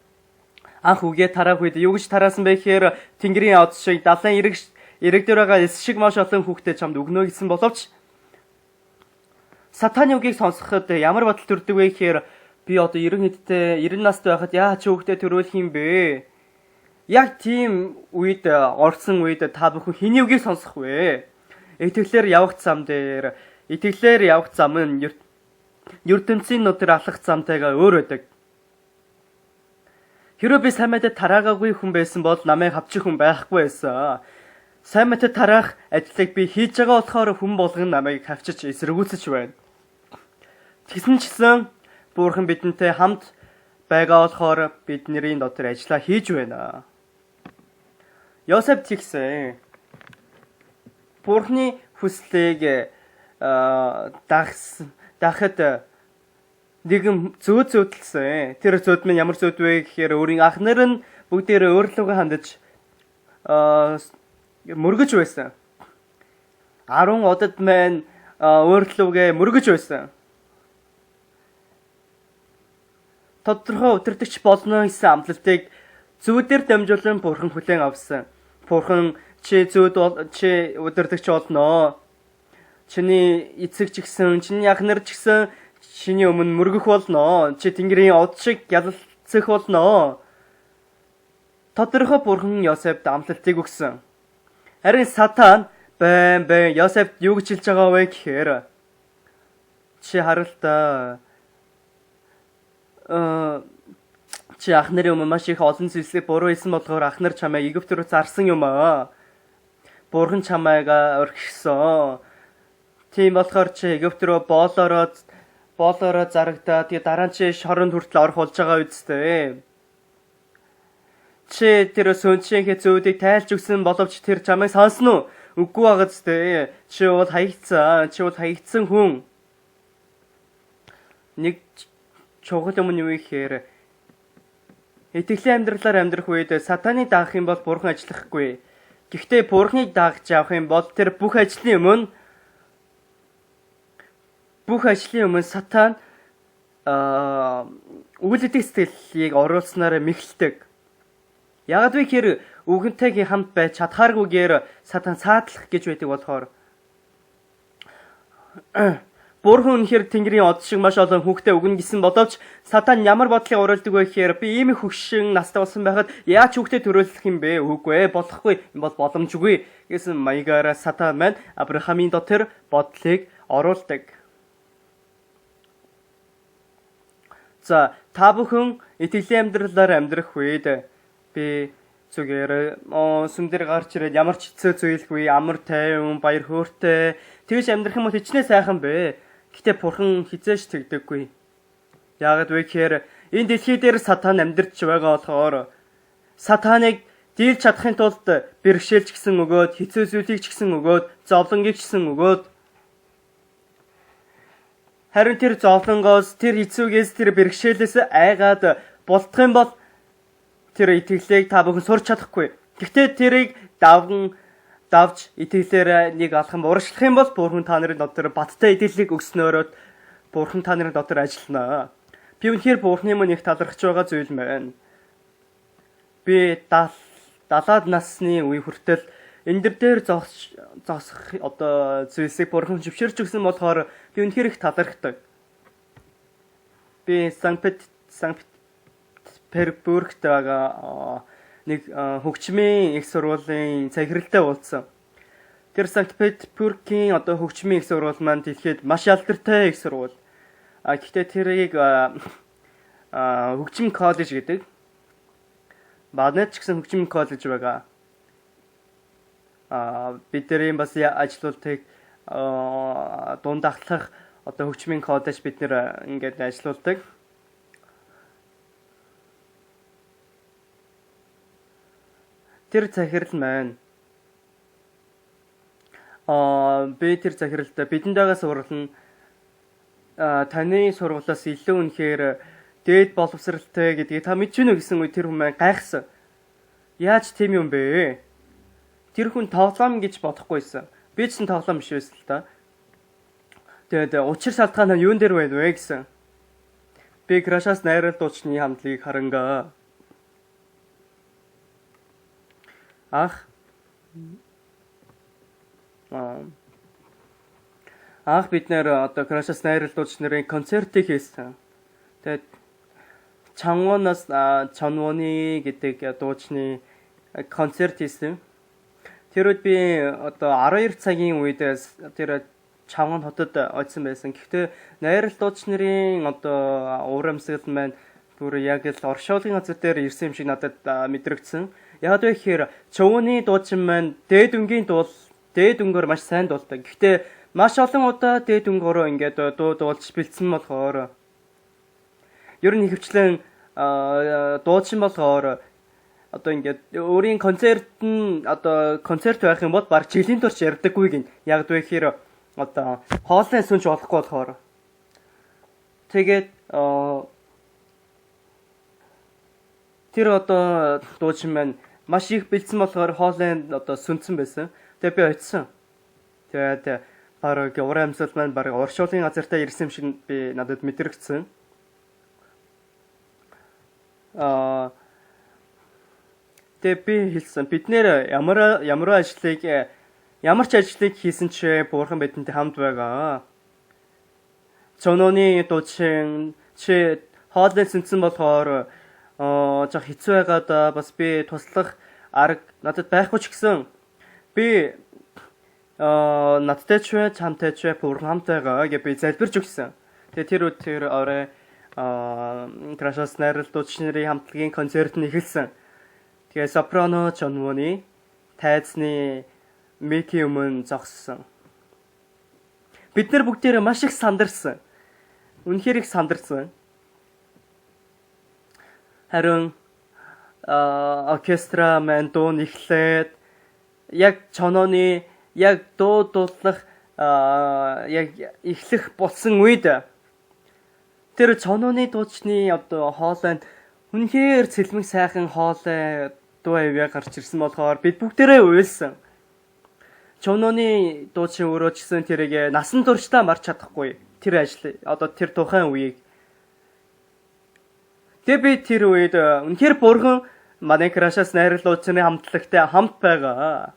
S3: анх үгээ тараах үед юу гэж тараасан бэ гэхээр Тэнгэрийн од шиг далайн эрэг дээр байгаа эс шиг маш олон хүүхдээ чамд өгнө гэсэн боловч сатаны үгийг сонсоход ямар бодол төрдөг вэ гэхээр би одоо 90 хэдтэй 90 настай байхад яаж хүүхдээ төрүүлэх юм бэ? Яг тийм үед орсон үед та бүхэн хэний үгийг сонсох вэ? Итгэлээр явах зам дээр итгэлээр явах зам нь ертөнцийн нүдээр алхах замтайгаа өөр байдаг. Хэрвээ би сайн мэдээ тараагаагүй хүн байсан бол намайг хавчих хүн байхгүй байсан. Сайн мэдээ тараах ажлыг би хийж байгаа болохоор хүн болгон намайг хавчиж эсэргүүцэж байна. Тэгсэн ч гэсэн Бурхан бидэнтэй хамт байгаа болохоор бидний дотор ажиллаа хийж байна. Йосеф тэгсэн. Бурхны хүслийг дагахад нэгэн зүүд зүүдэлсэн. Тэр зүүд минь ямар зүүд вэ гэхээр өөрийн ах нар нь бүгдээрээ өөрлөгөө хандаж мөргөж байсан. 10 одод маань өөрлөгөө мөргөж байсан. Тодорхой удирдагч болно гэсэн амлалтыг зүүдээр дамжуулан Бурхан хүлээн авсан. Бурхан чи зүүд чи удирдагч болно. Чиний эцэг ч гэсэн, чиний ах нар ч гэсэн чиний өмнө мөргөх болно. Чи Тэнгэрийн од шиг ялалцах болно. Тодорхой Бурхан Йосефт амлалтыг өгсөн. Харин сатан байн байн Йосефт юу гэж хэлж байгаа вэ гэхээр чи харалтаа чи ах нарын өмнө маш их олон зүйлсийг буруу хийсэн болохоор ах нар чамайг Египт рүү зарсан юм аа. Бурхан чамайг орхисон. Тийм болохоор чи Египт рүү боолороо Боолоороо зарагдаад тэгээ дараа нь чи шоронд хүртэл орох болж байгаа үсттэй. Чи тэр сүнчийнхээ зүүдийг тайлж өгсөн боловч тэр чамайг сонсно уу? Үгүй байгаа зү. Чи бол хаягдсан. Чи бол хаягдсан хүн. Нэг чухал юм нь юу гэхээр итгэлийн амьдралаар амьдрах үед сатаныг дагах юм бол бурхан ажиллахгүй. Гэхдээ бурханыг дагаж явах юм бол тэр бүх ажлын өмнө сатан үйл итгэх сэтгэлийг оруулснараа мэхлдэг. Яагаад вэ гэхээр үгэнтэйг хамт байж чадхааргүйгээр сатан саадлах гэж байдаг болохоор Бурхан үнэхээр Тэнгэрийн од шиг маш олон хүүхдээ өгнө гэсэн боловч сатан ямар бодлыг оруулдаг вэ гэхээр би ийм их хөгшин настай болсон байхад яаж хүүхдээ төрүүлэх юм бэ? Үгүй болохгүй. Энэ бол боломжгүй гэсэн маягаараа сатан маань Авраамийн дотор бодлыг оруулдаг. За та бүхэн итгэлийн амьдралаар амьдрах үед би зүгээр сүм дээр гарч ирээд ямар ч хэцүү зүйлгүй амар тайван баяр хөөртэй тэгж амьдрах юм бол хичнээн сайхан бэ. Гэтэ бурхан хизээш тэгдэггүй. Яагаад вэ гэхээр энэ дэлхий дээр сатан амьдарч байгаа болохоор сатаныг дийлж чадахын тулд бэрхшээлч гэсэн өгөөд, хэцүү зүйлийг ч гэсэн өгөөд, зовлонгийг ч гэсэн өгөөд харин тэр зовлонгоос, тэр хэцүүгээс, тэр бэрхшээлээс айгаад бултах юм бол тэр итгэлийг та бүхэн сурч чадахгүй. Гэхдээ тэрийг давж итгэлээр нэг алхам урагшлах юм бол Бурхан та нарын дотор баттай итгэлийг өгснөөрөө Бурхан та нарын дотор ажиллана. Би үнэхээр Бурханы мөн их талархаж байгаа зүйл байна. Би 70-аад насны үе хүртэл энэ дээр зогсох одоо зүйлсийг Бурхан зөвшөөрч өгсөн болохоор би үнэхээр их талархдаг. Би Санкт Петербургт байгаа нэг хөгжмийн их сургуулийн захиралтай уулзсан. Тэр Санкт Петербургийн одоо хөгжмийн их сургууль маань дэлхийд маш алдартай их сургууль. А гэхдээ тэрийг хөгжим коллеж гэдэг. Манайд ч гэсэн хөгжим коллеж байгаа. Бидний бас ажилуултыг дунд ахлах одоо хөгжмийн коллеж бид нэр ингээд ажилуулдаг. Тэр захирал маань би тэр захиралд бидэнд байгаа сургууль нь таны сургуулиас илүү үнэхээр дээд боловсралтай гэдгийг та мэдж гэнэ үү гэсэн үе тэр хүн маань гайхсан. Яаж тийм юм бэ? Тэр хүн тоглоом гэж бодохгүйсэн. Би ч тоглоом биш байсан л та. Тэгээд учир шалтгаан нь юун дээр байна вэ гэсэн. Би Крашаас найрал дуучны хамтлагийг харангаа. Анх бид нэр одоо Крашаас найрал дууч нарын концертыг хийсэн. Тэгээд Чангоноос Чонвоны гэдэг дуучны концерт хийсэн. Тэр үед би одоо 12 цагийн үед тэр Чангон хотод очсон байсан. Гэхдээ найрал дууч нарын одоо уур амьсгал маань бүр яг л оршуулгын газар дээр ирсэн юм шиг надад мэдрэгдсэн. Яг вэ гэхээр Чөвөний дуучин маань дээд өнгийн дуул дээд өнгөөр маш сайн дуулдаг. Гэхдээ маш олон удаа дээд өнгөөрөө ингээд дуу дуулж бэлдсэн болохоор ер нь ихэвчлэн дуучин болохоор одоо ингээд өөрийн концерт нь одоо концерт байх юм бол баг жилийн турш ярьдаггүй гин. Яг вэ гэхээр одоо хоолны сүнж болохгүй болохоор. Тэгээд тэр одоо дуучин маань маш их бэлдсэн болохоор хоолой одоо сүнцэн байсан. Тэгээ би очисон. Тэгээд бараг уур амьсгал маань бараг оршуулгын газартаа ирсэн юм шиг би надад мэдрэгдсэн. Тэгээ би хэлсэн. Бид нэр ямар ажлыг ямар ч ажлыг хийсэн ч Бурхан бидэнтэй хамт байгаа. Чононы дуучин чи хоолой сүнцэн болохоор жоох хэцүү байгаа да, бас би туслах арга надад байхгүй ч гэсэн би надтай ч бай, чамтай ч бай, Бурхан хамт байгаа гэж би залбирч өгсөн. Тэгээ тэр үед тэр орой Крашос найрал дууч нарын хамтлагийн концерт нь эхэлсэн. Тэгээ сопрано Чонвоны тайзны Мики өмнө зогссон. Бид нар бүгдээрээ маш их сандарсан. Үнэхээр их сандарсан. Харин оркестра маань дуу нь эхлээд яг чонооны яг дуу дуулах яг эхлэх болсон үед тэр чонооны дуучны одоо хоолойнд үнэхээр цэлмэг сайхан хоолой дуу авиа гарч ирсэн болохоор бид бүгдээрээ уйлсан. Чонооны дуучин өөрөө ч гэсэн тэрийг насан туршдаа марч чадахгүй. Тэр ажил одоо тэр тухайн үеийг. Тэгээ би тэр үед үнэхээр бурхан манай Крашас найруулагчны хамтлагтай хамт байгаа.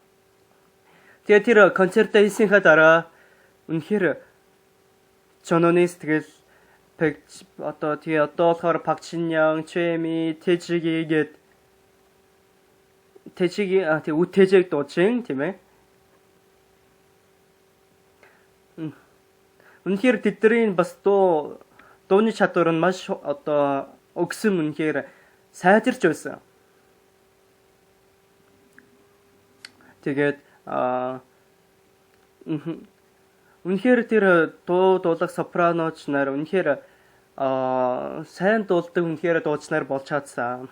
S3: Тэгээ тэр концертаа хийсийнхаа дараа үнэхээр чонооны сэтгэл одоо тэгээ одоо болохоор Пакчиньян, Чэми, Тэжиги гээд Тэжиги тэг үтэжиг дуучин тийм ээ. Үнэхээр тэдний бас дууны чадвар нь маш одоо өгсөн үнэхээр сайжирч байсан. Тэгээд үнэхээр тэр дуу дуулах сопраноч нар үнэхээр сайн дуулдаг үнэхээр дууч нар болж чадсан.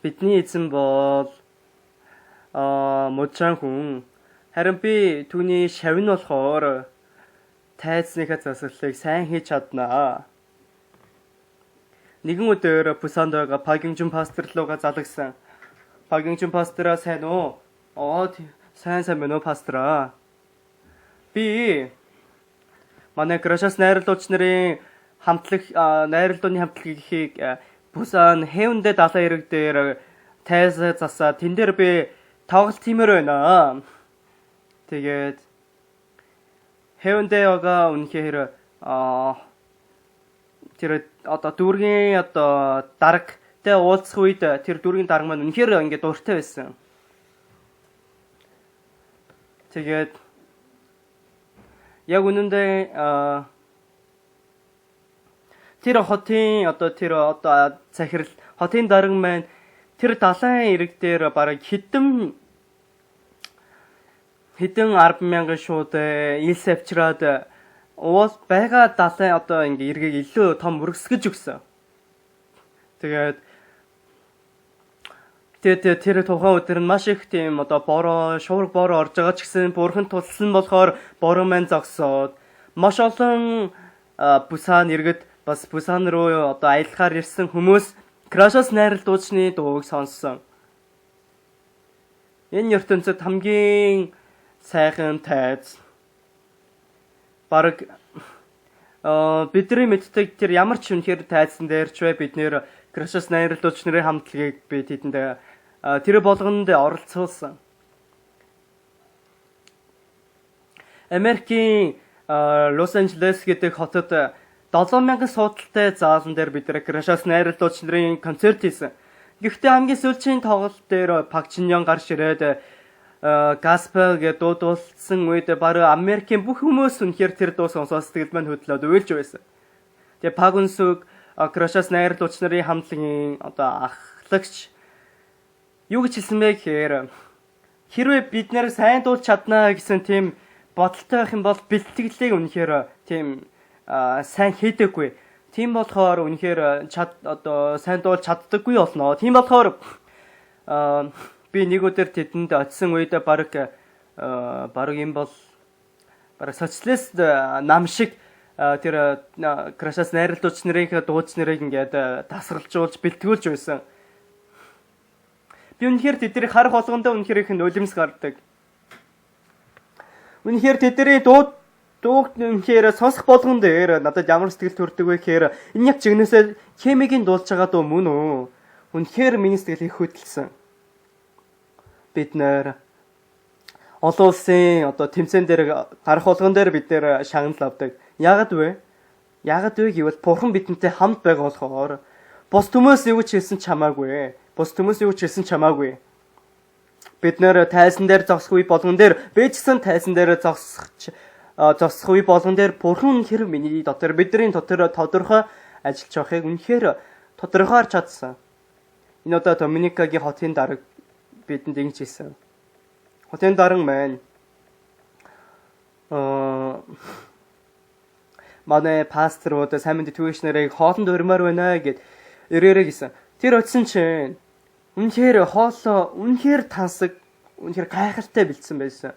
S3: Бидний эзэн бол мужаан хүн. Харин би түүний шавь нь болохоор тайзныхаа засаглалыг сайн хийж чаднаа. Нэгэн өдөр Пусанд байгаа Пагинжун пастор руугаа залгасан. Пагинжун пастораа сайн уу? Сайн сайн байна уу пастораа? Би манай Крашас найруулагч нарын хамтлаг найруулгын хамтлагийг Пусан Хэвэндэ далайн эрэг дээр тайз засаа тэн дээр би тоглолт хиймээр байна. Тэгээд Хэвэндэ байгаа үнэхээр тэр одоо дүүргийн одоо даргатай уулзах үед тэр дүүргийн дарга маань үнэхээр ингээд дуртай байсан. Тэгээд яг үнэндээ тэр хотын одоо тэр одоо захирал хотын дарга маань тэр далайн эрэг дээр бараг хэдэн 10,000 шууд илс авчираад уул байгаа далайн одоо ингээ эргийг илүү том өргөсгөж өгсөн. Тэгээд тэгээд тэр тухайн өдөр нь маш их тийм одоо бороо, шуурга бороо орж байгаа ч гэсэн бурхан тусалсан болохоор бороо маань зогсоод маш олон Пусан иргэд бас Пусан руу одоо аялахаар ирсэн хүмүүс Крашос найрал дуучны дууг сонссон. Энэ ертөнцид хамгийн сайхан тайз. Бараг бидний мэддэг тэр ямар ч үнэхээр тайзан дээр ч бай бид нэр Крашос найрал дууч нарын хамтлагийг би тэдэнд тэр болгонд оролцуулсан. Америкийн Лос Анжелес гэдэг хотод 7000 суудалтай заалан дээр бид нэр Крашос найрал дууч нарын концерт хийсэн. Гэхдээ хамгийн сүүлчийн тоглолт дээр Пакчиньян гарч ирээд Гаспел гэдэг дуу дуулсан үед бараг Америкийн бүх хүмүүс үнэхээр тэр дуу сонсоод сэтгэл маань хөдлөөд уйлж байсан. Тэгээ Пагүнсүг Крашас найруулагч нарын хамтлагийн одоо ахлагч юу гэж хэлсэн бэ гэхээр хэрвээ бид нэр сайн дуулж чаднаа гэсэн тийм бодолтой байх юм бол бэлтгэлийг үнэхээр тийм сайн хийдэггүй. Тийм болохоор үнэхээр чад одоо сайн дуулж чаддаггүй болно. Тийм болохоор би нэг өдөр тэдэнд очисон үед бараг юм бол бараг социалист нам шиг тэр Крашас найруулагч нарыг дууч нарыг ингээд тасгалжуулж бэлтгүүлж байсан. Би үнэхээр тэднийг харах болгондоо үнэхээр их нулимс гардаг. Үнэхээр тэдний дууг үнэхээр сонсох болгон дээр надад ямар сэтгэл төрдөг вэ гэхээр энэ яг жигнэсээ хемигийн дуулж байгаа дуу мөн үү? Үнэхээр миний сэтгэл их хөдөлсөн. Бид нэр олон улсын одоо тэмцээн дээр гарах болгон дээр бид нэр шагнал авдаг. Яагаад вэ? Яагаад вэ гэвэл бурхан бидэнтэй хамт байгаа болохоор бус хүмүүс юу ч хэлсэн ч хамаагүй. Бус хүмүүс юу ч хэлсэн ч хамаагүй. Бид нэр тайзан дээр зогсох үе болгон дээр би ч гэсэн тайзан дээр зогсох үе болгон дээр бурхан үнэхээр миний дотор бидний дотор тодорхой ажиллаж байхыг үнэхээр тодорхойор чадсан. Энэ удаа Доминикагийн хотын дарга бидэнд ингэж хэлсэн. Хотын дарга маань Манай пасторууд сайн мэндэ түгээгч нарыг хоолнд урьмаар байна гэд ирээрэй гэсэн. Тэр очисон чинь үнэхээр хоолоо үнэхээр тансаг, үнэхээр гайхалтай бэлдсэн байсан.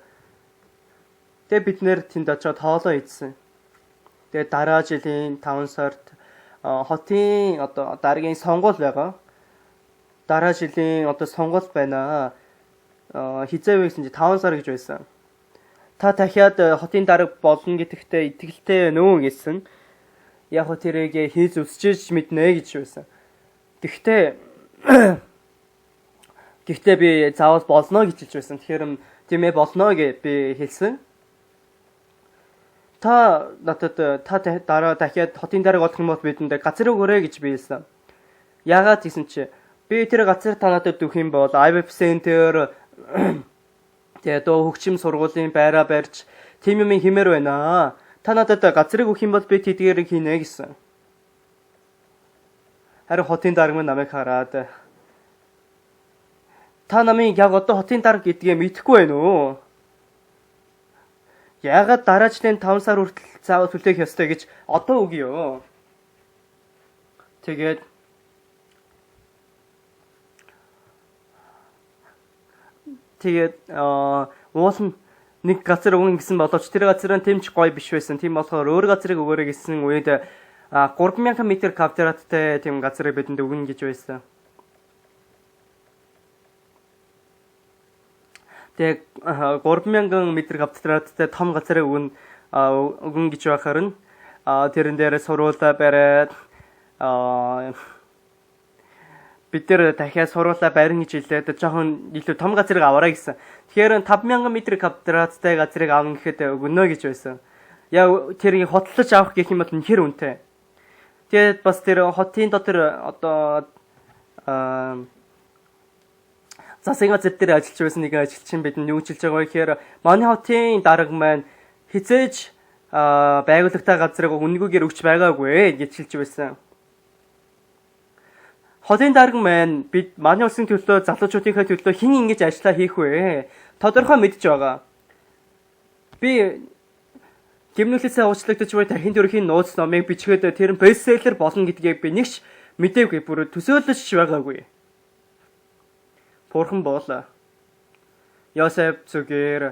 S3: Тэгээ бид нэр тэнд очиод хоолоо идсэн. Тэгээ дараа жилийн 5 сард хотын одоо даргын сонгуул байгаа. Дараа жилийн одоо сонгуул байна. Хизээ вэ гэсэн чи 5 сар гэж байсан. Та дахиад хотын дарга болно гэдэгтээ итгэлтэй байна уу гэсэн. Яг хөө тэрийг хийж үсчиж мэднэ гэж байсан. Гэхдээ гэхдээ би заавал болно гэж хэлж байсан. Тэгэхээр тийм ээ болно гэж би хэлсэн. Та надад та дараа дахиад хотын дарга болох юм бол бидэнд газар өгөөрэй гэж би хэлсэн. Яагаад гэсэн чи би тэр газар та надад өгөх юм бол IVF Center тэгээ дөө хөгжим сургуулийн байраа барьж тийм юм хэмээр байна. Та надад газрыг өгөх юм бол би тэдгээрийг хийнэ гэсэн. Харин хотын дарга минь намайг хараад та намайг яг одоо хотын дарга гэдгээ мэдэхгүй байна уу? Яагаад дараа жилийн 5 сар хүртэл заавал хүлээх ёстой гэж одоо өгье. Тэгээд уул нь нэг газар өгнө гэсэн боловч тэр газар нь тэмч гоё биш байсан. Тийм болохоор өөр газрыг өгөөрэй гэсэн үед 3000 м квадраттай тийм газрыг бидэнд өгнө гэж байсан. Тэгээ 3000 м квадраттай том газрыг өгнө гэж байхаар нь тэрэн дээр сургуулаа бариад бид нэр дахиад сургуулаа барина гэж хэлээд жоохон илүү том газрыг аваарай гэсэн. Тэгэхээр 5000 м квадраттай газрыг авна гэхэд өгнө гэж байсан. Яг тэрийг хотлож авах гэх юм бол үнэхэр үнэтэй. Тэгээд бас тэр хотын дотор одоо засгийн газар дээр ажиллаж байсан нэгэн ажилчин бидэнд юу хэлж байгаа вэ гэхээр манай хотын дарга маань хизээж байгууллагатай газрыг үнэгүйгээр өгч байгаагүй гэж хэлж байсан. Хотын дарга маань бид манай улсын төлөө залуучуудынхаа төлөө хэн ингэж ажиллаа хийх вэ? Тодорхой мэдж байгаа. Би гимнүлээсээ уучлагдаж буй тархин төрхийн нууц номыг бичгээд тэр нь бестселлер болно гэдгийг би нэгч мдээгүй, бүр төсөөлөж байгаагүй. Бурхан бол Йосеф зүгээр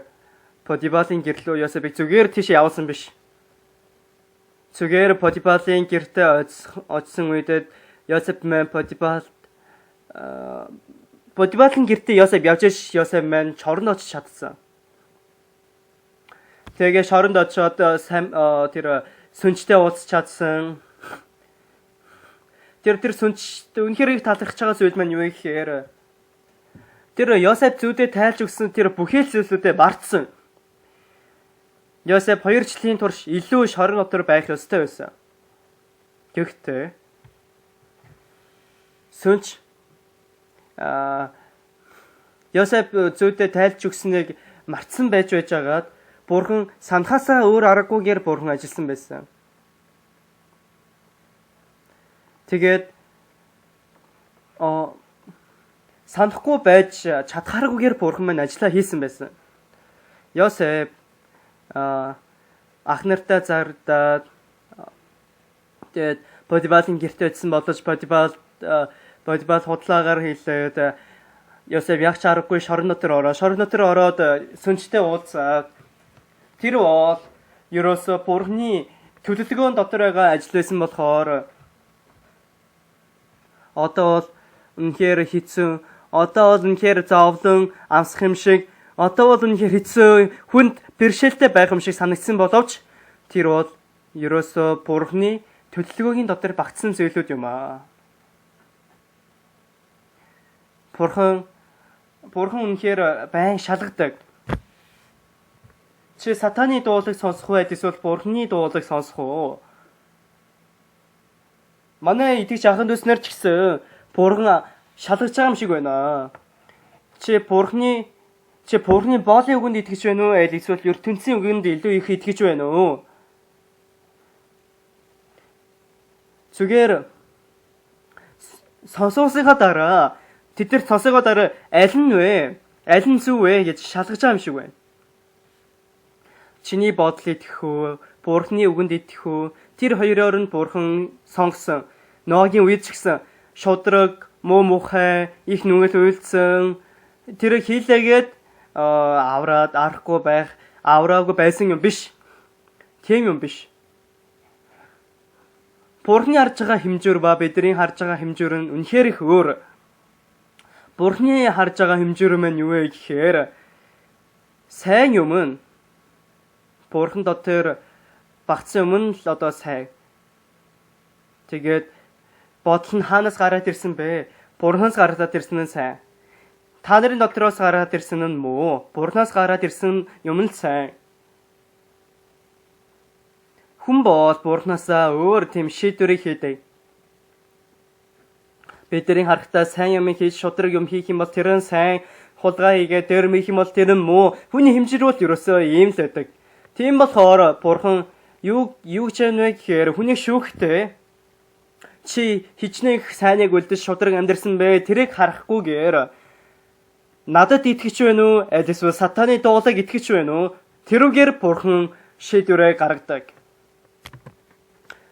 S3: Потифарын гэрлөө Йосефийг зүгээр тийш явуулсан биш. Зүгээр Потифарын гэртээ очсон үедээ Йосеф маань Потифарт Потифарын гэртээ Йосеф явж ш Йосеф маань шоронд очиж чадсан. Тэгээ шоронд очиод тэр сүнчтэй уулзч чадсан. Тэр сүнч үнэхээр их талархаж байгаа зүйл маань юу вэ гэхээр тэр Йосеф зүйдээ тайлж өгсөн тэр бүхэл зүйлүүдээ мартсан. Йосеф 2 жилийн турш илүү шорон дотор байх ёстой байсан. Гэхдээ сүнч Йосеф зүйдээ тайлж өгснийг мартсан байж байжгаад Бурхан санахаасаа өөр аргагүйгээр Бурхан ажилласан байсан. Тэгээд санахгүй байж чадхааргүйгээр Бурхан маань ажиллаа хийсэн байсан. Йосеф ах нартай зардаад тэгээд Потифарын гэртээ очисон боловч Потифар худлаагаар хэлээд Йосеф яг ч аргагүй шорон дотор ороо. Шорон дотор ороод сүнчтэй уулзаад тэр бол ерөөсөө Бурханы төлөвлөгөөн дотор байгаа ажил байсан болохоор одоо бол үнэхээр хэцүү, одоо бол үнэхээр зовлон амсах юм шиг, одоо бол үнэхээр хэцүү хүнд бэрхшээлтэй байх юм шиг санагдсан боловч тэр бол ерөөсөө Бурханы төлөвлөгөөгийн дотор багтсан зүйлүүд юм аа. Бурхан үнэхээр байн шалгадаг. Чи сатаны дуулыг сонсох уу эсвэл Бурханы дуулыг сонсох уу? Манай итгэгч ахын дүүс нар ч гэсэн Бурхан шалгаж байгаа юм шиг байна. Чи Бурханы боолын үгэнд итгэж байна уу? Аль эсвэл ертөнцийн үгэнд илүү их итгэж байна уу? Зүгээр сонсоосынхаа дараа тэд нар сонсоогоо дараа аль нь вэ? Аль нь зөв вэ гэж шалгаж байгаа юм шиг байна. Чиний бодол итгэх үү? Бурхны үгэнд итгэх үү? Тэр хоёроор нь Бурхан сонгосон. Ноагийн үед ч гэсэн шудраг, муу мухай, их нүгэл үйлдсэн тэр хийлээгээд авраад арахгүй байх, авраагүй байсан юм биш. Тийм юм биш. Бурхны харж байгаа хэмжүүр ба бидний харж байгаа хэмжүүр нь үнэхээр их өөр. Бурхны харж байгаа хэмжүүр маань юу вэ гэхээр сайн юм нь Бурхан дотор багтсан юм нь л одоо сайн. Тэгээд бодол нь хаанаас гараад ирсэн бэ? Бурханаас гараад ирсэн нь сайн. Та нарын дотроос гараад ирсэн нь муу. Бурханаас гараад ирсэн юм нь сайн. Хүн бол Бурханаасаа өөр тийм шийдвэрийг хийдэг. Бидний харахтаа сайн юм хийж шудраг юм хийх юм бол тэр нь сайн, хулгай хийгээд дээр мих юм бол тэр нь муу. Хүний хэмжир бол ерөөсөө ийм л байдаг. Тийм болохоор Бурхан юу юу гэж вэ гэхээр хүнийг шүүхтэй чи хичнээн их сайныг үлдэж шудраг амьдарсан бэ, тэрийг харахгүйгээр надад итгэж байна уу, аль эсвэл сатаны дуулаг итгэж байна уу, тэрүүгээр Бурхан шийдвэрээ гаргадаг.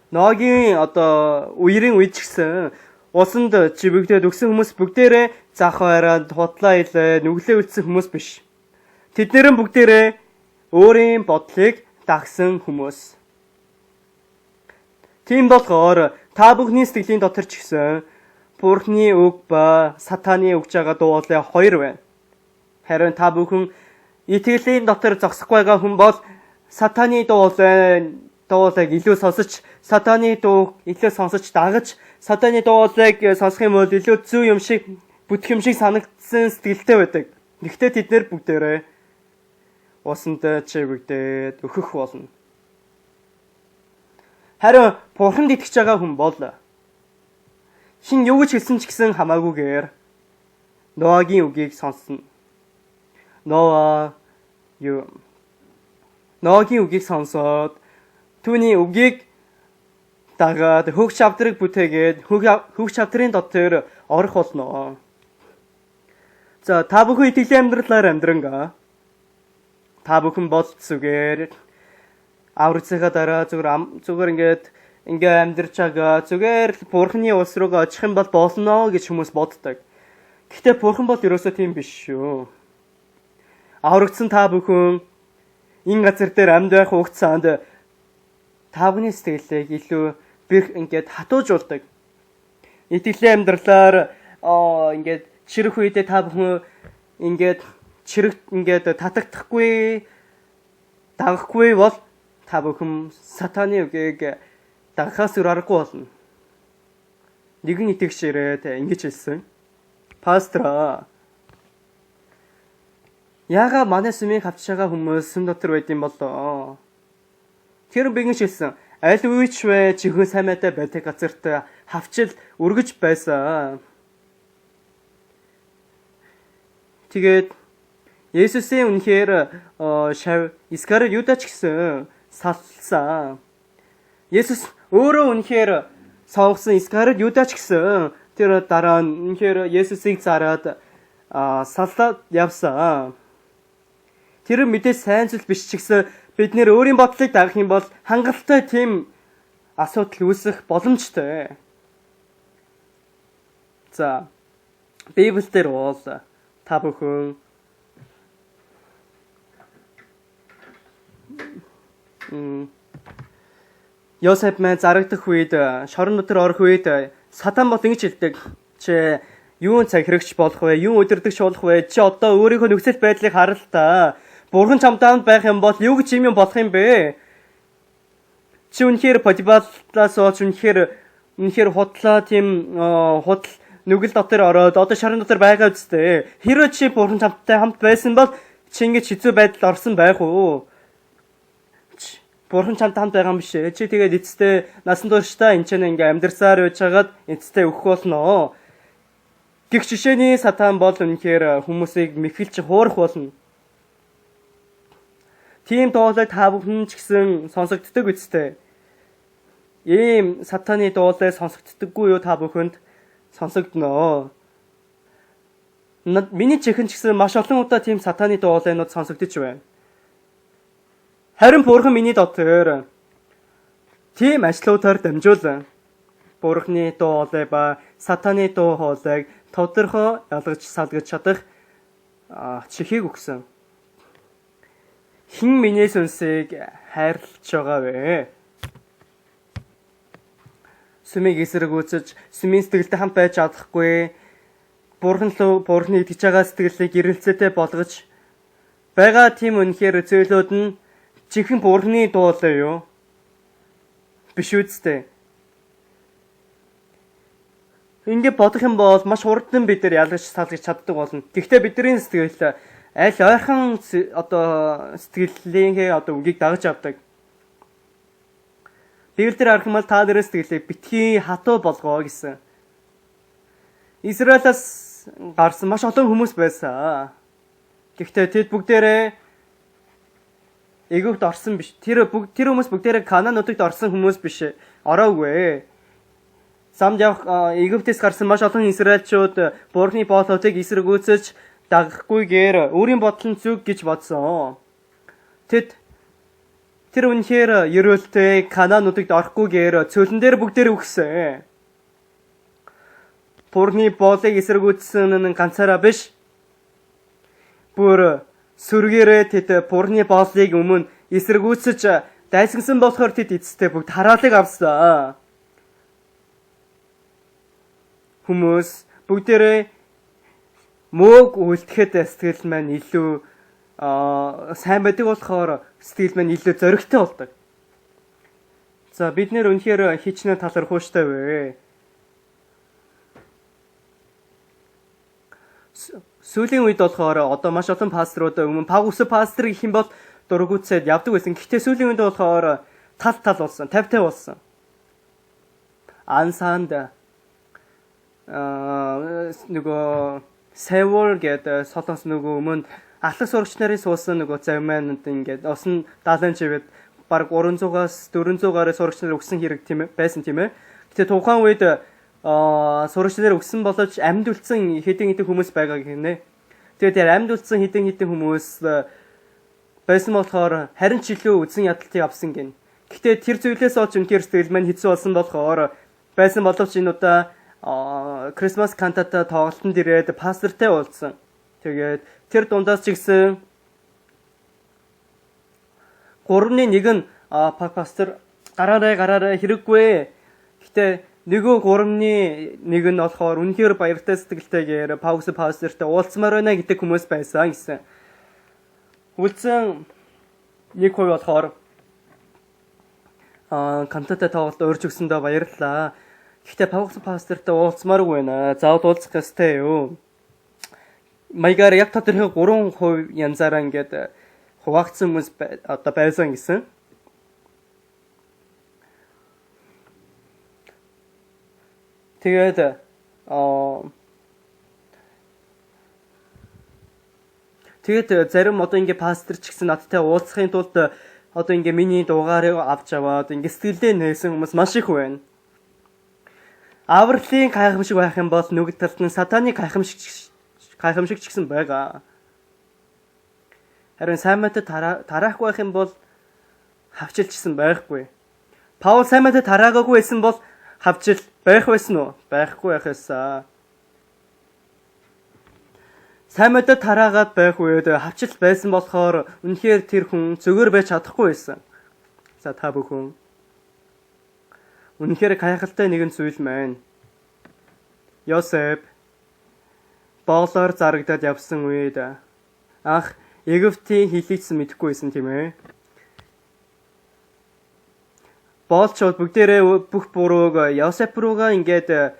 S3: Ноагийн одоо үерийн үед ч гэсэн усанд чивэгдээд өгсөн хүмүүс бүгдээрээ зах байраад худлаа илээ нүглээ үлдсэн хүмүүс биш. Тэд нэр нь бүгдээрээ өөрийн бодлыг дагсан хүмүүс. Тийм болохоор та бүхний сэтгэлийн дотор ч гэсэн Бурхны үг ба сатаны өгж байгаа дуулаа хоёр байна. Харин та бүхэн итгэлийн дотор зогсохгүй байгаа хүн бол сатаны дуулыг илүү сонсож, сатаны дууг илүү сонсож дагаж, сатаны дуулыг сонсох юм бол илүү зөв юм шиг бүтэх юм шиг санагдсан сэтгэлтэй байдаг. Гэхдээ тэд нэр бүгдээрээ усанд чивэгдээд өөхөх болно. Харин Бурханд итгэж байгаа хүн бол хин юу гэж хэлсэн ч гэсэн хамаагүйгээр Ноагийн үгийг сонсно. Ноа юу Ноагийн үгийг сонсоод түүний үгийг дагаад хөг шавдрыг бүтээгээд хөг шавдрын дотор орох болно. За та бүхэн итгэлийн амьдралаар амьдрангаа. Та бүхэн бол зүгээр аврагцынхаа дараа зүгээр ингээд ингээ амьдарч байгаа, зүгээр л Бурхны улс руугаа очих юм бол болно гэж хүмүүс боддог. Гэхдээ Бурхан бол ерөөсөө тийм биш шүү. Аврагдсан та бүхэн энэ газар дээр амьд байх хугацаанд та бүхний сэтгэлийг илүү бэрх ингээд хатуужуулдаг. Итгэлийн амьдралаар ингээд чирэх үедээ та бүхэн ингээд чирэг ингээд татагдахгүй, дагахгүй бол та бүхэн сатаны үгийг дагахаас өөр аргагүй болно. Нэгэн итгэгч ирээд ингэж хэлсэн. Пастор, яагаад манай сүмийг авч байгаа хүмүүс сүм дотор байд юм болоо? Тэр би ингэж хэлсэн. Аль үеч вэ чихэн сайн майтай байдаг газарт хавчил өргөж байсан. Тэгээд Есүсийн үнэхээр шав Искариот Юда ч гэсэн салсан. Есүс өөрөө үнэхээр сонгосон Искариот Юда ч гэсэн тэр дараа нь үнэхээр Есүсийг зараад саллаад явсан. Тэр мэдээж сайн зүйл биш ч гэсэн бид нэр өөрийн бодлыг дагах юм бол хангалттай тийм асуудал үүсэх боломжтой. За, Библиэлд бол та бүхэн Йосеф маань зарагдах үед, шорон дотор орох үед сатан бол ингэж хэлдэг. Чи юун захирагч болох вэ? Юун удирдагч болох вэ? Чи одоо өөрийнхөө нөхцөл байдлыг харал та. Бурхан чамтай хамт байх юм бол юу гэж юм болох юм бэ? Чи үнэхээр Потифалаас болж үнэхээр худлаа тийм худал нүгэл дотор ороод одоо шорон дотор байгаа үстэй. Хэрвээ чи бурхан чамтай хамт байсан бол чи ингэж хэцүү байдалд орсон байх уу? Бурхан чамтай хамт байгаа юм биш ээ. Чи тэгээд эцэстээ насан туршдаа энэ ч ингээ амьдарсаар байж хагаад эцэстээ өгөх болно. Гэх жишээний сатан бол үнэхээр хүмүүсийг мэхэлж хуурах болно. Тийм дуулыг та бүхэн ч гэсэн сонсогддог үстэй. Ийм сатаны дуулыг сонсогддоггүй юу та бүхэнд сонсогдноо. Миний чихэн ч гэсэн маш олон удаа тийм сатаны дуулайнууд сонсогдож байна. Харин Бурхан миний дотор тийм ажлуудаар дамжуулан Бурхны дуу хоолой ба сатаны дуу хоолойг тодорхой ялгаж салгаж чадах чихийг өгсөн. Хэн миний сүнсийг хайрлаж байгаа вэ? Сүмийг эсэргүүцэж, сүмийн сэтгэлтэй хамт байж чадахгүй, Бурхан руу Бурханы итгэж байгаа сэтгэлийг эргэлзээтэй болгож байгаа тийм үнэхээр зүйлүүд нь жинхэнэ Бурханы дуу хоолой юу? Биш үсттэй. Ингээд бодох юм бол маш хурдан бид нар ялгаж салгаж чаддаг болно. Гэхдээ бидний сэтгэл аль ойрхон одоо сэтгэлийнхээ одоо үгийг дагаж авдаг. Библиэлд харах юм бол та нарын сэтгэлийг битгий хатуу болгоо гэсэн. Израилаас гарсан маш олон хүмүүс байсан. Гэхдээ тэд бүгдээрээ Египт орсон биш. Тэр хүмүүс бүгдээрээ Канаан нутагт орсон хүмүүс биш. Ороогүй. Замд явах Египтээс гарсан маш олон израильчууд Бурхны боолуудыг эсэргүүцэж дагахгүйгээр өөрийн бодол нь зөв гэж бодсон. Тэд тэр үнэхээр ерөөлтэй Канаан нутагт орохгүйгээр цөлн дээр бүгдээр үхсэн. Бурхны боолыг эсэргүүцсэн нь ганцаараа биш. Бүр сүргээрээ тэд Бурхны боолыг өмнө эсэргүүцэж дайсагнасан болохоор тэд эцэстээ бүгд хараалыг авсан. Хүмүүс бүгдээрээ мөөг үлдэхэд сэтгэл маань илүү сайн байдаг болохоор сэтгэл маань илүү зоригтой болдог. За бид нэр үнэхээр хичнээн талархууштай вэ? Сүүлийн үед болохоор одоо маш олон пасторууд өмнө пав өсө пастор гэх юм бол дургуутсаад явдаг байсан. Гэхдээ сүүлийн үед болохоор тал тал болсон, 50-50 болсон. Ансанд нөгөө Севол гэдэг солонгос нөгөө өмнө алхах сурагч нарын суусан нөгөө завмаанууд ингээд усан даалан чивэд бараг 300-аас 400 гаруй сурагч нар өгсөн хэрэг тийм ээ байсан тийм ээ. Гэтэ тухайн үед сурагч нар өгсөн боловч амьд үлдсэн хэдэн хэдэн хүмүүс байгаа гинэ. Тэгээд тэр амьд үлдсэн хэдэн хэдэн хүмүүс байсан болохоор харин ч илүү үзэн ядалтыг авсан гин. Гэтэ тэр зүйлээс олж үнэхээр сэтгэл маань хэцүү болсон болохоор байсан боловч энэ удаа Christmas кантата тоглолтод ирээд пастортай уулзсан. Тэгээд тэр дундаас ч гэсэн 3-ны 1 нь пастор гараарай хэрэггүй. Гэтэ нөгөө 3-ны 1 нь болохоор үнэхээр баяртай сэтгэлтэйгээр Паус пастортай уулзмаар байна гэдэг хүмүүс байсан гэсэн. Үлдсэн 1% болохоор кантата тоглолт урьж өгсөндөө баярлалаа. Гэхдээ Паус пастортай уулзмааргүй байна. Заавал уулзах ёстой юу? Маягаар яг тодорхой 3% янзаараа ингээд хуваагдсан хүмүүс одоо байсан гэсэн. Тэгээд тэгээд зарим одоо ингээд пастор ч гэсэн надтай уулзахын тулд одоо ингээд миний дугаарыг авч аваад ингээд сэтгэлдээ нээсэн хүмүүс маш их байна. Авралын гайхамшиг байх юм бол нүгэл талд нь сатаны гайхамшиг ч гэсэн байгаа. Харин сайн мэдээ тараахгүй байх юм бол хавчилчсан байхгүй. Паул сайн мэдээ тараагаагүй байсан бол хавчил байх байсан уу? Байхгүй байх байсан. Сайн мэдээ тараагаад байх үед хавчил байсан болохоор үнэхээр тэр хүн зөвөр байж чадахгүй байсан. За та бүхэн үнэхээр гайхалтай нэгэн зүйл маань. Йосеф боолоор зарагдаад явсан үед анх Египтийн хилийгсэн мэдэхгүй байсан тийм ээ. Боолчууд бүгдээрээ бүх бурууг Йосеф руугаа ингээд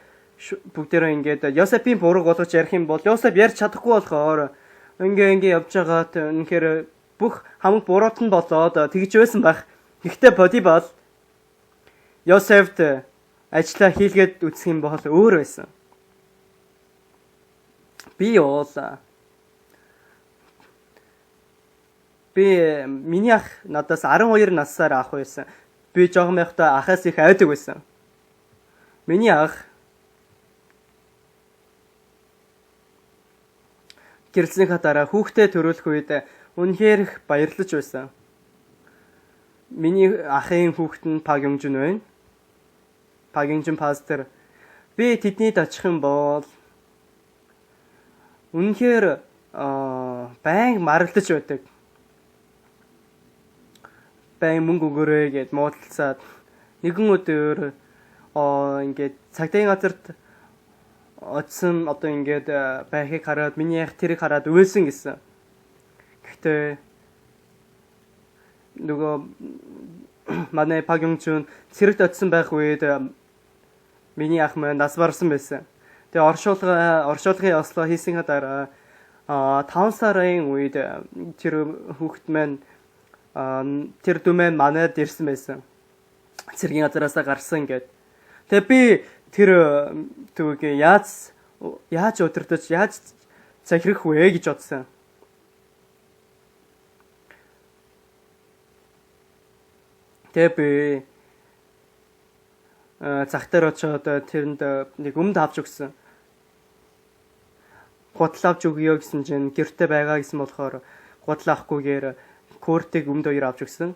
S3: бүгдээрээ ингээд Йосефийн бурууг болгож ярих юм бол Йосеф ярьж чадахгүй болохоор ингээ явж байгаад үнэхээр бүх хамаг буруут нь болоод тэгж байсан байх. Гэхдээ Потифар Йосефт ажлаа хийлгээд үзэх юм бол өөр байсан. Би миний ах надаас 12 насаар ах байсан. Би жоохон байхдаа ахаас их айдаг байсан. Миний ах гэрэлснийхаа дараа хүүхдээ төрүүлэх үед үнэхээр их баярлаж байсан. Миний ахын хүүхэд нь Пак Юнжин байна. Пак Юнжин пастор. Би тэднийд очих юм бол үнэхээр байнга маргалдаж байдаг. Байн мөнгө өгөөрэй гэд муудалцаад нэгэн өдөр ингээд цагдаагийн газарт очсон, одоо ингээд байхыг хараад миний ах тэрийг хараад уйлсан гэсэн. Гэхдээ нөгөө манай Пак Юнжун цэрэгт очсон байх үед миний ах маань нас барсан байсан. Тэгээ оршуулгын ёслоо хийсэнийхээ дараа 5 сарын үед тэр хүүхэд маань, тэр дүү маань манайд ирсэн байсан. Цэргийн газараасаа гарсан гэд. Тэгээ би тэр дүүгээ яаж удирдах, яаж захирах вэ гэж бодсон. Тэгээ би зах дээр очиод тэрэнд нэг өмд авч өгсөн. Гутал авч өгье гэсэн чинь гэрте байгаа гэсэн болохоор гутал авахгүйгээр куртыг өмд хоёр авч өгсөн.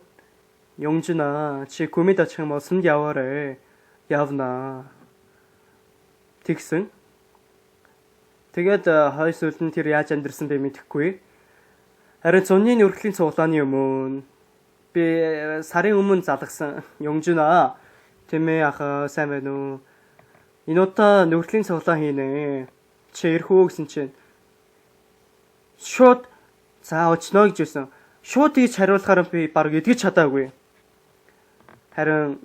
S3: Юнжина, чи гүмэд очих юм бол сүмд яваарэ. Явнаа. Тэгсэн. Тэгээд хойш сүүлд нь тэр яаж амьдрсан бэ мэдэхгүй. Харин цуны нүрхлийн цуглааны өмнө би сарын өмнө залгасан. Юнжина, тийм ээ ах, сайн байна уу? Энэ удаа нүрхлийн цуглаан хийнэ. Чи ирэх үү гэсэн чинь шууд за очно гэж хэлсэн. Шууд тийж хариулахаар би баг эдгэж чадаагүй. Харин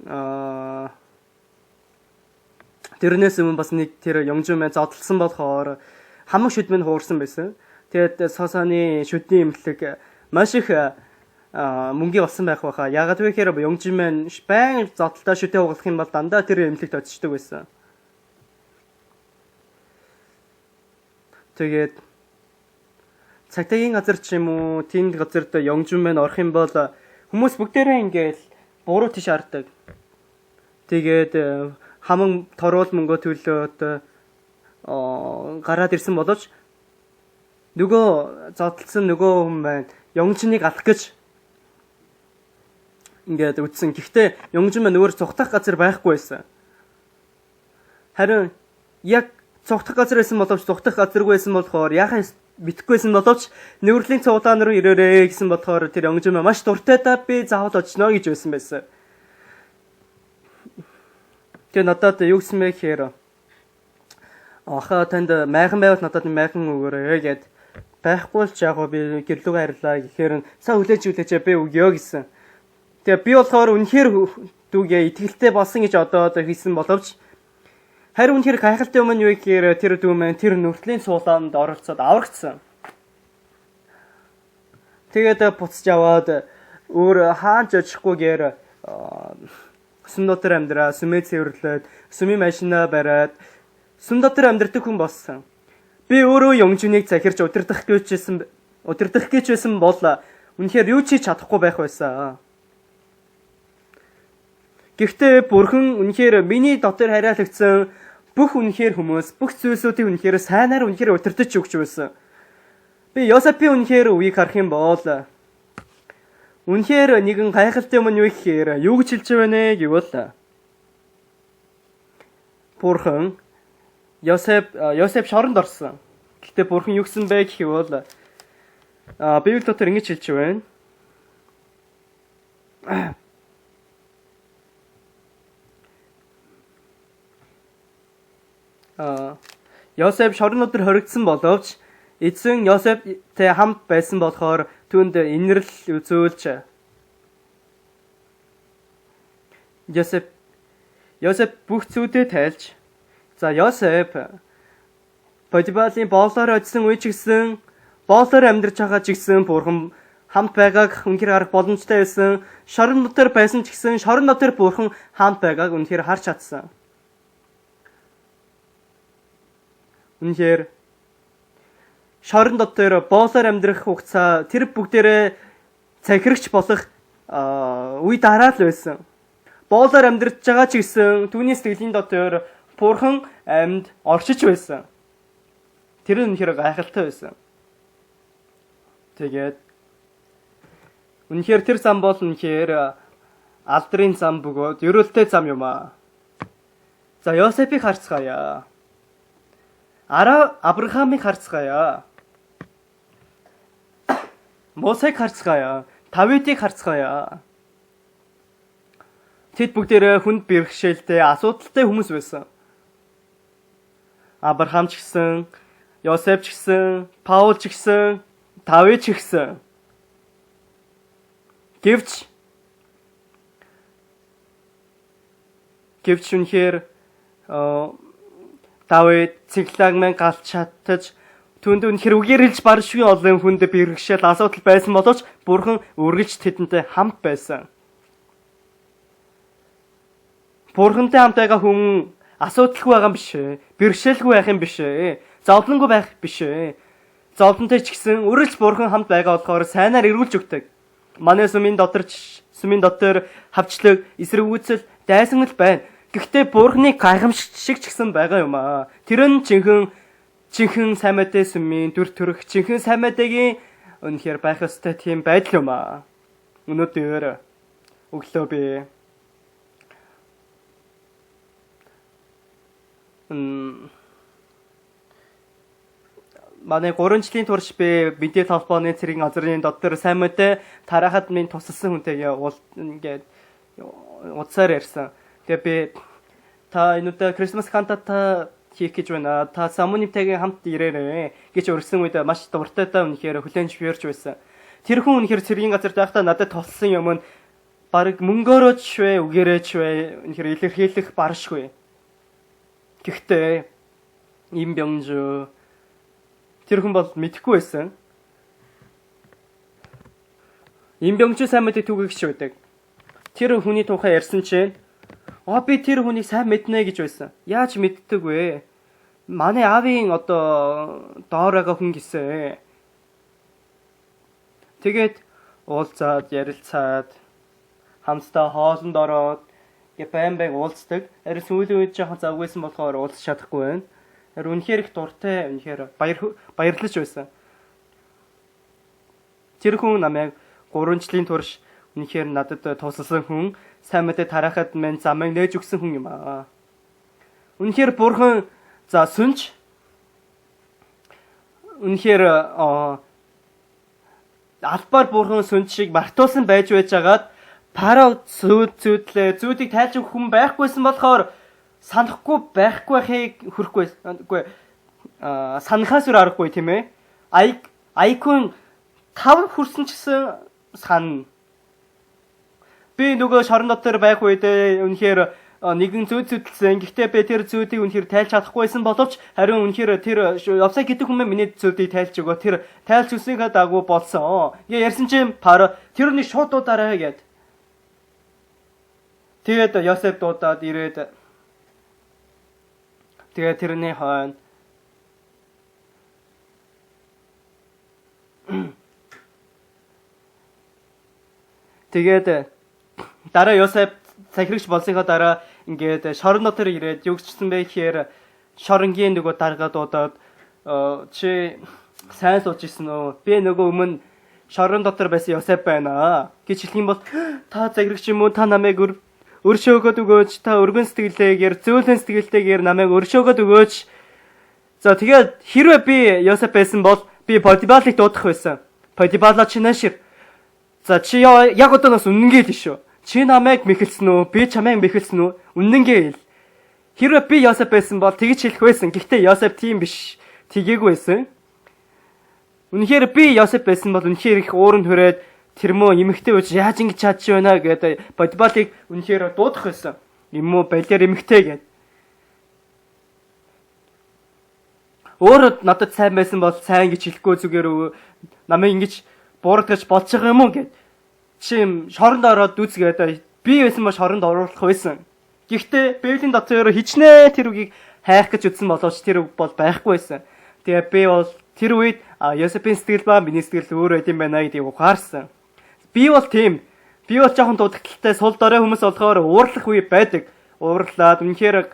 S3: тэрнээс өмнө бас нэг тэр Юнжин маань зодтолсон болохоор хамаг шүд минь хуурсан байсан. Тэгээд Сосаны шүдний эмнэлэг маш их мөнгө олсон байх байхаа. Яагаад вэ гэхээр Юнжин маань байн зодтолтой шүдээ хугалах юм бол дандаа тэр эмнэлэгт очдог байсан. Тэгээд цагдаагийн газар ч юм уу, тийм газарт Юнжин маань орох юм бол хүмүүс бүгдээрээ ингээл буруу тийш хардаг. Тэгээд хаман торуул мөнгө төлөөд гараад ирсэн боловч нөгөө зодтолсон нөгөө хүн маань Юнжиныг алах гэж ингээд үтсэн. Гэхдээ Юнжин маань өөр цухтах газар байхгүй байсан. Харин яг цухтах газар байсан боловч цухтах газаргүй байсан болохоор яхаа мэдэхгүйсэн боловч нүрлийн цуглаан руу ирээрээ гэсэн болохоор тэр Юнжин маань маш дуртай да, би заавал очно гэж байсан байсан. Тэгээ надад юу гэсэн бэ гэхээр ахаа танд майхан байвал надад майхан өгөөрэй гэд, байхгүй л ч яг би гэрлүүгээ харьлаа гэхээр са хүлээж би өгөө гэсэн. Тэгээ би болохоор үнэхээр дүүгээ итгэлтэй болсон гэж одоо хийсэн боловч харин үнэхээр гайхалтай юм нь юу гэхээр тэр дүү маань тэр нүртлийн суулаанд оролцоод аврагдсан. Тэгээд буцаж яваад өөр хаанч очихгүйгээр сүм дотор амьдраа, сүмээ цэвэрлээд, сүмийн машинаа бариад сүм дотор амьдрдаг хүн болсон. Би өөрөө Юнжиныг захирч удирдах гэж байсан бол үнэхээр юу ч хийж чадахгүй байх байсан. Гэхдээ Бурхан үнэхээр миний дотор хариалагдсан бүх үнэхээр хүмүүс, бүх зүйлсүүдийг үнэхээр сайнаар үнэхээр удирдах өгч байсан. Би Йосефийн үнэхээр үеийг харах юм бол үнэхээр нэгэн гайхалтай юм нь юу гэхээр юу гэж хэлж байна гэвэл Бурхан Йосеф шоронд орсон. Гэхдээ Бурхан юу гэсэн бэ гэвэл Библи дотор ингэж хэлж байна. Йосеф шорон дотор хоригдсон боловч эзэн Йосефтэй хамт байсан болохоор түүнд инэрл үзүүлж Йосеф бүх зүудээ тайлж, за Йосеф Потифарын боолоор очсон үе ч гэсэн, боолоор амьдарч байгаа ч гэсэн Бурхан хамт байгааг үнэхээр харах боломжтой байсан. Шорон дотор байсан ч гэсэн шорон дотор Бурхан хамт байгааг үнэхээр харж чадсан. Үнэхээр шорон дотор боолоор амьдрах хугацаа тэр бүгдээрээ захирагч болох үе дараа л байсан. Боолоор амьдарч байгаа ч гэсэн түүний сэтгэлийн дотор Бурхан амьд оршиж байсан. Тэр нь үнэхээр гайхалтай байсан. Тэгээд үнэхээр тэр зам бол үнэхээр Алдрын зам бөгөөд ерөөлтэй зам юм аа. За, Йосефийг харцгаая. Ара Авраамыг харцгаая. Мосег харцгаая. Давидыг харцгаая. Тэд бүгдээрээ хүнд бэрхшээлтэй, асуудалтай хүмүүс байсан. Авраам ч гэсэн, Йосеф ч гэсэн, Паул ч гэсэн, Давид ч гэсэн. Гэвч үнэхээр Давид Циклаг мэн галт шатаж түүнд үнэхээр үгээр хэлж баршгүй олон хүнд бэрхшээл асуудал байсан боловч Бурхан үргэлж тэдэнтэй хамт байсан. Бурхантай хамт байгаа хүн асуудалгүй байгаа юм биш ээ. Бэрхшээлгүй байх юм биш ээ. Зовлонгүй байх биш ээ. Зовлонтой ч гэсэн үргэлж Бурхан хамт байгаа болохоор сайнаар эргүүлж өгдөг. Манай сүмийн дотор хавчлаг, эсэргүүцэл, дайсан л байна. Гэхдээ Бурханы гайхамшиг шиг ч гэсэн байгаа юм аа. Тэр нь жинхэнэ сайн мэдээ сүмийн дүр төрх, жинхэнэ сайн мэдээгийн үнэхээр байх ёстой тийм байдал юм аа. Өнөөдөр өглөө би манай 3 жилийн турш би мэдээ холбооны цэргийн газрын дотор сайн мэдээ тараахад минь тусалсан хүнтэйгээ ингээд утсаар ярьсан. Тэгээ би та энэ удаа Christmas кантата хийх гэж байна. Та Самунимтэйгээ хамт ирээрэй гэж урьсан үед маш дуртайтай үнэхээр хүлээн зөвшөөрч байсан. Тэр хүн үнэхээр цэргийн газар байхдаа надад тусалсан юм нь бараг мөнгөөрөө ч вэ, үгээрээ ч вэ үнэхээр илэрхийлэх баршгүй. Гэхдээ им бянгжөө тэр хүн бол мэдэхгүй байсан. Им бянгжөө сайн мэдээ түгээгч байдаг. Тэр хүний тухай ярьсан чинь би тэр хүнийг сайн мэднэ гэж байсан. Яаж мэддэг вэ? Манай аавын одоо доор байгаа хүн гэсэн. Тэгээд уулзаад ярилцаад хамтдаа хоолнд ороод байн байн уулздаг. Харин сүүлийн үед жоохон завгүйсэн болохоор уулзах чадахгүй байна. Харин үнэхээр их дуртай, үнэхээр баярлаж байсан. Тэр хүн намайг 3 жилийн турш үнэхээр надад тусалсан хүн, сайн мэдээ тараахад минь замыг нээж өгсөн хүн юм аа. Үнэхээр Бурхан за сүнж үнэхээр албаар Бурхан сүнж шиг мартуулсан байж байжгаад Фарао зүүдлээ. Зүүдийг тайлж өгөх хүн байхгүйсэн болохоор санахгүй байхгүй байхыг хөрөхгүй үгүй санахаас өөр аргагүй тийм ээ. Айкун 5 хүрсэн ч гэсэн санана. Би нөгөө шорон дотор байх үед үнэхээр нэгэн зүүд зүтэлсэн. Гэхдээ би тэр зүүдийг үнэхээр тайлж чадахгүйсэн боловч харин үнэхээр тэр Явсай гэдэг хүн миний зүүдийг тайлж өгөө. Тэр тайлж өгснийхээ дагуу болсон. Ингээ ярьсан чинь Фарао тэр нэг шууд дуудаарай гэд. Тэгээд Йосеф дуудаад ирээд тэгээд тэрний хойно тэгээд дараа Йосеф захирагч болсныхоо дараа ингээд шорон дотор ирээд юу гэжсэн бэ гэхээр шоронгийн нөгөө дарга дуудаад чи сайн сууж исэн үү? Би нөгөө өмнө шорон дотор байсан Йосеф байна гэж хэлэх юм бол та захирагч юм уу? Та намайг өршөөгөөд өгөөч. Та өргөн сэтгэлээгээр, зөөлөн сэтгэлтэйгээр намайг өршөөгөөд өгөөч. За тэгээд хэрвээ би Йосеф байсан бол би Подибалыг дуудах байсан. Подибала чи наашир. За чи яг одооноос үнэнгээ л шүү. Чи намайг мэхэлсэн үү? Би чамайг мэхэлсэн үү? Үнэнгээ хэл. Хэрвээ би Йосеф байсан бол тэгж хэлэх байсан. Гэхдээ Йосеф тийм биш. Тэгээгүй байсан. Үнэхээр би Йосеф байсан бол үнэхээр их ууранд хүрээд тэр мөө эмэгтэй үуч яаж ингэж чадчих байна гэдэг Подибалыг үнэхээр дуудах байсан. Юм уу балиар эмэгтэй гэд. Өөрөө надад сайн байсан бол сайн гэж хэлэхгүй зүгээр намайг ингэж буурдгаж болж байгаа юм уу гэд. Чи шоронд ороод үзгээд би байсан бол шоронд оруулах байсан. Гэхдээ Библийн дотор хичнээн тэр үгийг хайх гэж үзсэн боловч тэр үг бол байхгүй байсан. Тэгээ би бол тэр үед Йосефийн сэтгэл ба миний сэтгэл өөр байд юм байна гэдгийг ухаарсан. Би бол тийм. Би бол жоохон дуудагдaltaй сул дорой хүмүүс болохоор уурлах үе байдаг. Уурлаад үнэхээр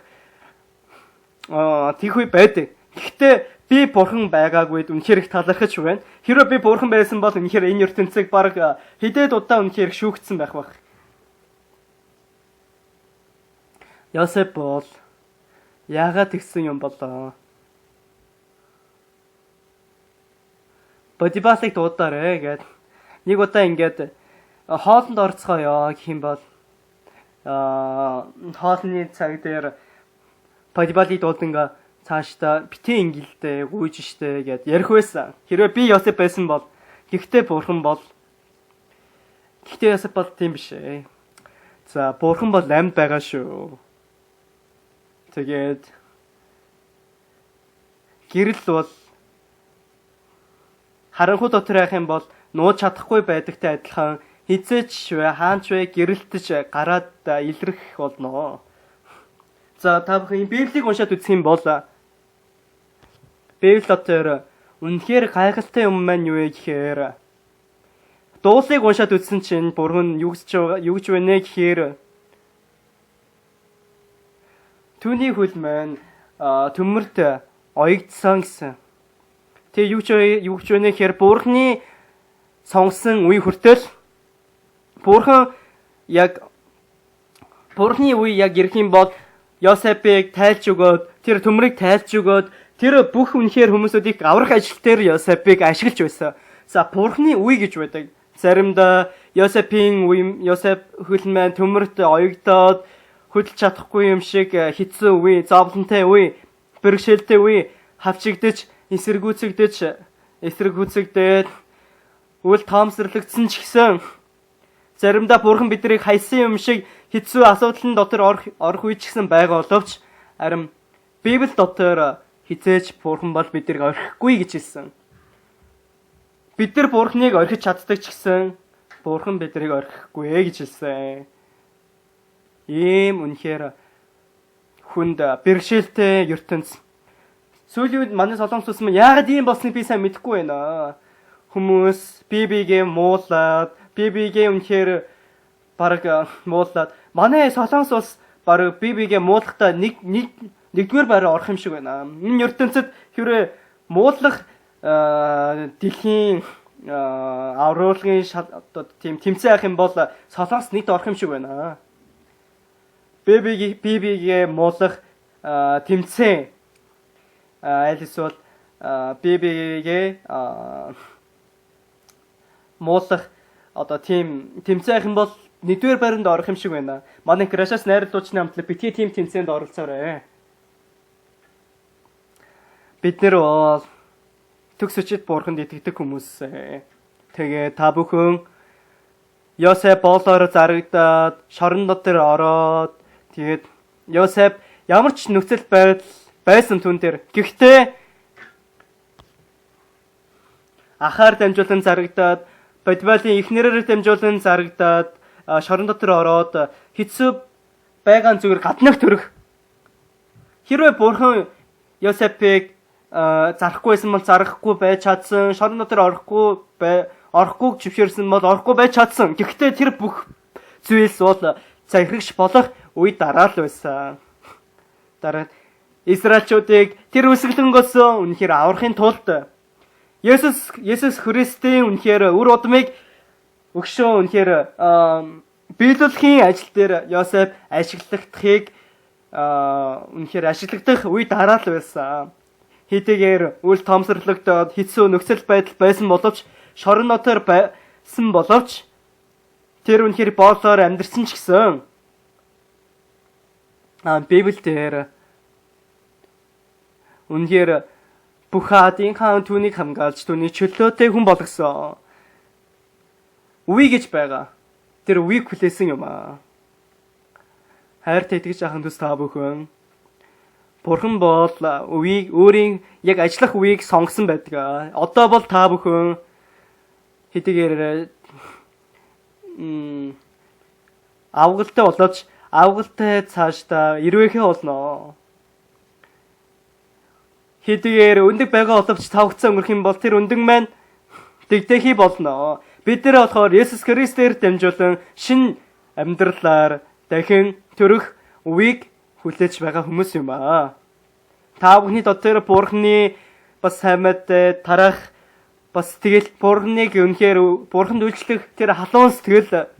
S3: тийх үе байдаг. Гэхдээ би бурхан байгаагүй үнэхээр их талархаж байна. Хэрвээ би бурхан байсан бол үнэхээр энэ ертөнцийг баг хэдээд удаа үнэхээр их шүүгдсэн байх байх. Йосеф бол яагаад тэгсэн юм болоо? Бодибалыг дуудаарэ гэд нэг удаа ингээд хоолнд орцгоё гэх юм бол хоолны цаг дээр Бодибалыг дууданга цаашдаа битэн ингэлдэ гүйж штэ гэд ярих байсан. Хэрвээ би Йосеф байсан бол гэхдээ бурхан бол гэхдээ Йосеф бол тийм биш ээ. За бурхан бол амьд байгаа шүү. Тэгээд гэрэл бол харанхуй дотор байх юм бол нууж чадахгүй байдагтай адилхан хизээч вэ хаанч вэ гэрэлтэж гараад илрэх болно. За та бүхэн Библийг уншаад үзэх юм бол Библи дотор үнэхээр гайхалтай юм маань юу вэ гэхээр дуулыг уншаад үзсэн чинь бурхан юу гэж байна гэхээр түүний хөл маань төмөрт оёгдсон гэсэн. Тэгээ юу гэж байна гэхээр бурханы сонгосон үе хүртэл бурхан яг бурханы үе яг ирэх юм бол Йосефийг тайлж өгөөд тэр төмрийг тайлж өгөөд тэр бүх үнэхээр хүмүүсүүдийг аврах ажил дээр Йосефийг ашиглаж байсан. За бурханы үе гэж байдаг. Заримдаа Йосефийн үе Йосеф хөл маань төмөрт оёгдоод хөдөлж чадахгүй юм шиг хэцүү үе, зовлонтой үе, бэрхшээлтэй үе хавчигдаж, эсэргүүцэгдээд үл тоомсорлогдсон ч гэсэн заримдаа бурхан биднийг хайсан юм шиг хэцүү асуудлын дотор орох үе ч гэсэн байгаа боловч харин Библи дотор хизээж бурхан бол биднийг орхихгүй гэж хэлсэн. Бид нар бурханыг орхиж чаддаг ч гэсэн бурхан биднийг орхихгүй гэж хэлсэн. Ийм үнэхээр хүнд бэрхшээлтэй ертөнц. Сүүлийн үед манай солонгос улс маань яагаад ийм болсныг би сайн мэдэхгүй байна. Хүмүүс бие биегээ муулаад, бие биегээ үнэхээр бараг муулаад манай солонгос улс бараг бие биегээ муулахдаа нэгдүгээр байраа орох юм шиг байна. Энэ ертөнцид хэрвээ муулах дэлхийн авруулгын одоо тийм тэмцээн авах юм бол солонгос нэгд орох юм шиг байна. Бие биегээ муулах тэмцээн аль эсвэл бие биегээ муулах одоо тийм тэмцээн авах юм бол нэгдүгээр байранд орох юм шиг байна. Манай Крашас найруулагчны хамтлаг битгий тийм тэмцээнд оролцоорой. Бид нэр бол төгс хүчит бурханд итгэдэг хүмүүс. Тэгээ та бүхэн Йосеф боолоор зарагдаад шорон дотор ороод тэгээд Йосеф ямар ч нөхцөл байдал байсан түн дээр. Гэхдээ ахаар дамжуулан зарагдаад Бодибалын эхнэрээр дамжуулан зарагдаад шорон дотор ороод хэцүү байгаа зүгээр гаднах төрөх. Хэрвээ бурхан Йосефийг зарахгүй байсан бол зарахгүй байж чадсан, шорон дотор орохгүй зөвшөөрсөн бол орохгүй байж чадсан. Гэхдээ тэр бүх зүйлс бол захирагч болох үе дараа л байсан. Дараа Израильчуудыг тэр үсгэлэнгөөс үнэхээр аврахын тулд Есүс Христийн үнэхээр үр удмыг өгшөө үнэхээр биелүүлэхийн ажил дээр Йосеф ашиглагдахыг үнэхээр ашиглагдах үе дараа л байсан. Хэдийгээр үл тоомсорлогдоод хэцүү нөхцөл байдал байсан боловч шорон нотоор байсан боловч тэр үнэхээр боолоор амьдарсан ч гэсэн Библиэлд үнэхээр бүх хаадын хаан түүнийг хамгаалж түүний чөлөөтэй хүн болгосон. Үе гэж байгаа. Тэр үеийг хүлээсэн юм аа. Хайртай итгэж ахын төс та бүхэн Бурхан бол үеийг өөрийн яг ажиллах үеийг сонгосон байдаг. Одоо бол та бүхэн хэдийгээр авгалтай болооч авгалтай цаашдаа ирвэхэ болно. Хэдийгээр өндөг байгаа боловч та хугацаа өнгөрөх юм бол тэр өндөг маань дэгдэхий болно. Бид нар болохоор Есүс Христээр дамжуулан шин амьдралаар дахин төрөх үеийг хүлээж байгаа хүмүүс юм аа. Та бүхний дотор Бурхны бас сайн мэдээ тарах бас тэгэл Бурхныг үнэхээр Бурханд үйлчлэх тэр халуун сэтгэл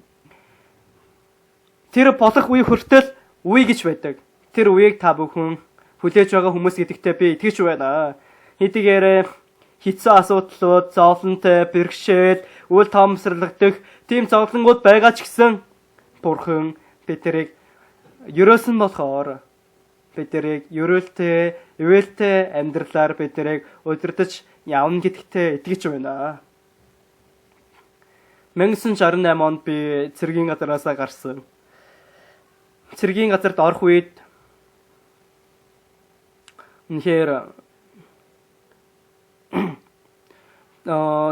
S3: тэр болох үе хүртэл үе гэж байдаг. Тэр үеийг та бүхэн хүлээж байгаа хүмүүс гэдэгтээ би итгэж байна. Хэдийгээр хэцүү асуудлууд, зовлонтой, бэрхшээл, үл тоомсорлогдох тийм зовлонгууд байгаа ч гэсэн Бурхан биднийг ерөөсөн болохоор биднийг ерөөлтэй, ивэлтэй амьдралаар биднийг удирдах явна гэдэгтээ итгэж байна. 1968 онд би цэргийн газараасаа гарсан. Цэргийн газарт орох үед үнэхээр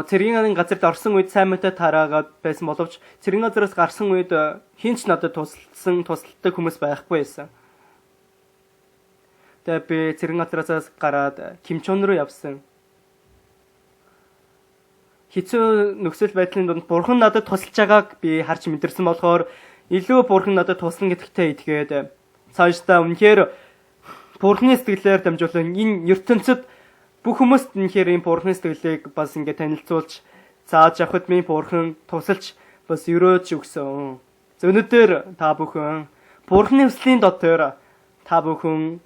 S3: цэргийн газарт орсон үед сайн мэдээ тараагаад байсан боловч цэргийн газараас гарсан үед хэн ч надад тусалдаг хүмүүс байхгүй байсан. Тэгээ би цэргийн газараас гараад Кимчон руу явсан. Хэцүү нөхцөл байдлын дунд Бурхан надад тусалж байгааг би харж мэдэрсэн болохоор илүү Бурхан надад туслана гэдэгтээ итгээд цаашдаа үнэхээр Бурханы сэтгэлээр дамжуулан энэ ертөнцид бүх хүмүүст үнэхээр энэ Бурханы сэтгэлийг бас ингээд танилцуулж зааж явахад минь Бурхан тусалж бас өрөөж өгсөн. За өнөөдөр та бүхэн Бурханы хүслийн дотор та бүхэн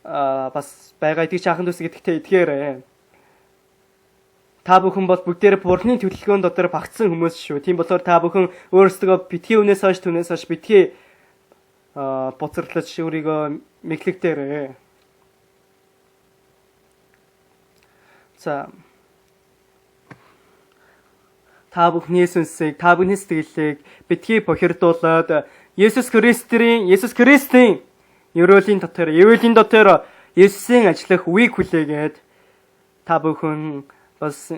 S3: бас байгаа итгэж ахын дүүс гэдэгтээ итгээрэй. Та бүхэн бол бүгдээрээ Бурхны төлөвлөгөөн дотор багтсан хүмүүс шүү. Тийм болохоор та бүхэн өөрсдөө битгий үнээс хойш түүнээс хойш битгий буцарлаж өөрийгөө мэхлэгдээрэй. За та бүхний сүнсийг, та бүхний сэтгэлийг битгий бохирдуулаад Есүс Христийн ерөөлийн дотор, ивэлийн дотор Есүсийн ажиллах үеийг хүлээгээд та бүхэн бас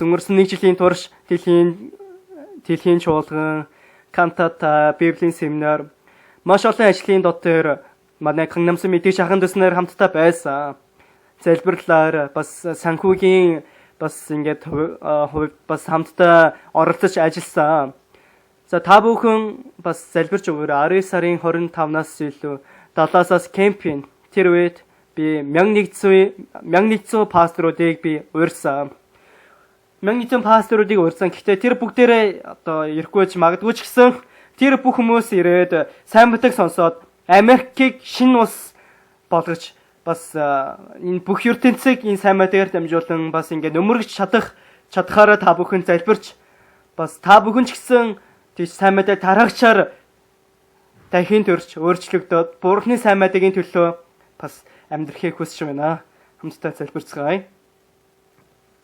S3: өнгөрсөн нэг жилийн турш дэлхийн чуулган, кантата, библийн семинар маш олон ажлын дотор манай Гангнамсан мэдээж ахын дүүснэр хамтдаа байсан. Залбирлаар бас санхүүгийн бас ингээд бас хамтдаа оролцож ажилласан. За та бүхэн бас залбирч өгөөрэй. 19 сарын 25-наас илүү Далласаас кемпинг тэр үед би 1100 пасторуудыг би урьсан. 1100 пасторуудыг урьсан. Гэхдээ тэр бүгдээрээ одоо ирэхгүй ч магадгүй ч гэсэн тэр бүх хүмүүс ирээд сайн мэдээг сонсоод Америкийг шинэ улс болгож бас энэ бүх ертөнцийг энэ сайн мэдээгээр дамжуулан бас ингээд нөмөргөж чадхаараа та бүхэн залбирч бас та бүхэн ч гэсэн тийч сайн мэдээ тараагчаар дахин төрч өөрчлөгдөд Бурхны сайн мэдээгийн төлөө бас амьдрахыг хүсэж байна. Хамтдаа залбирцгаая.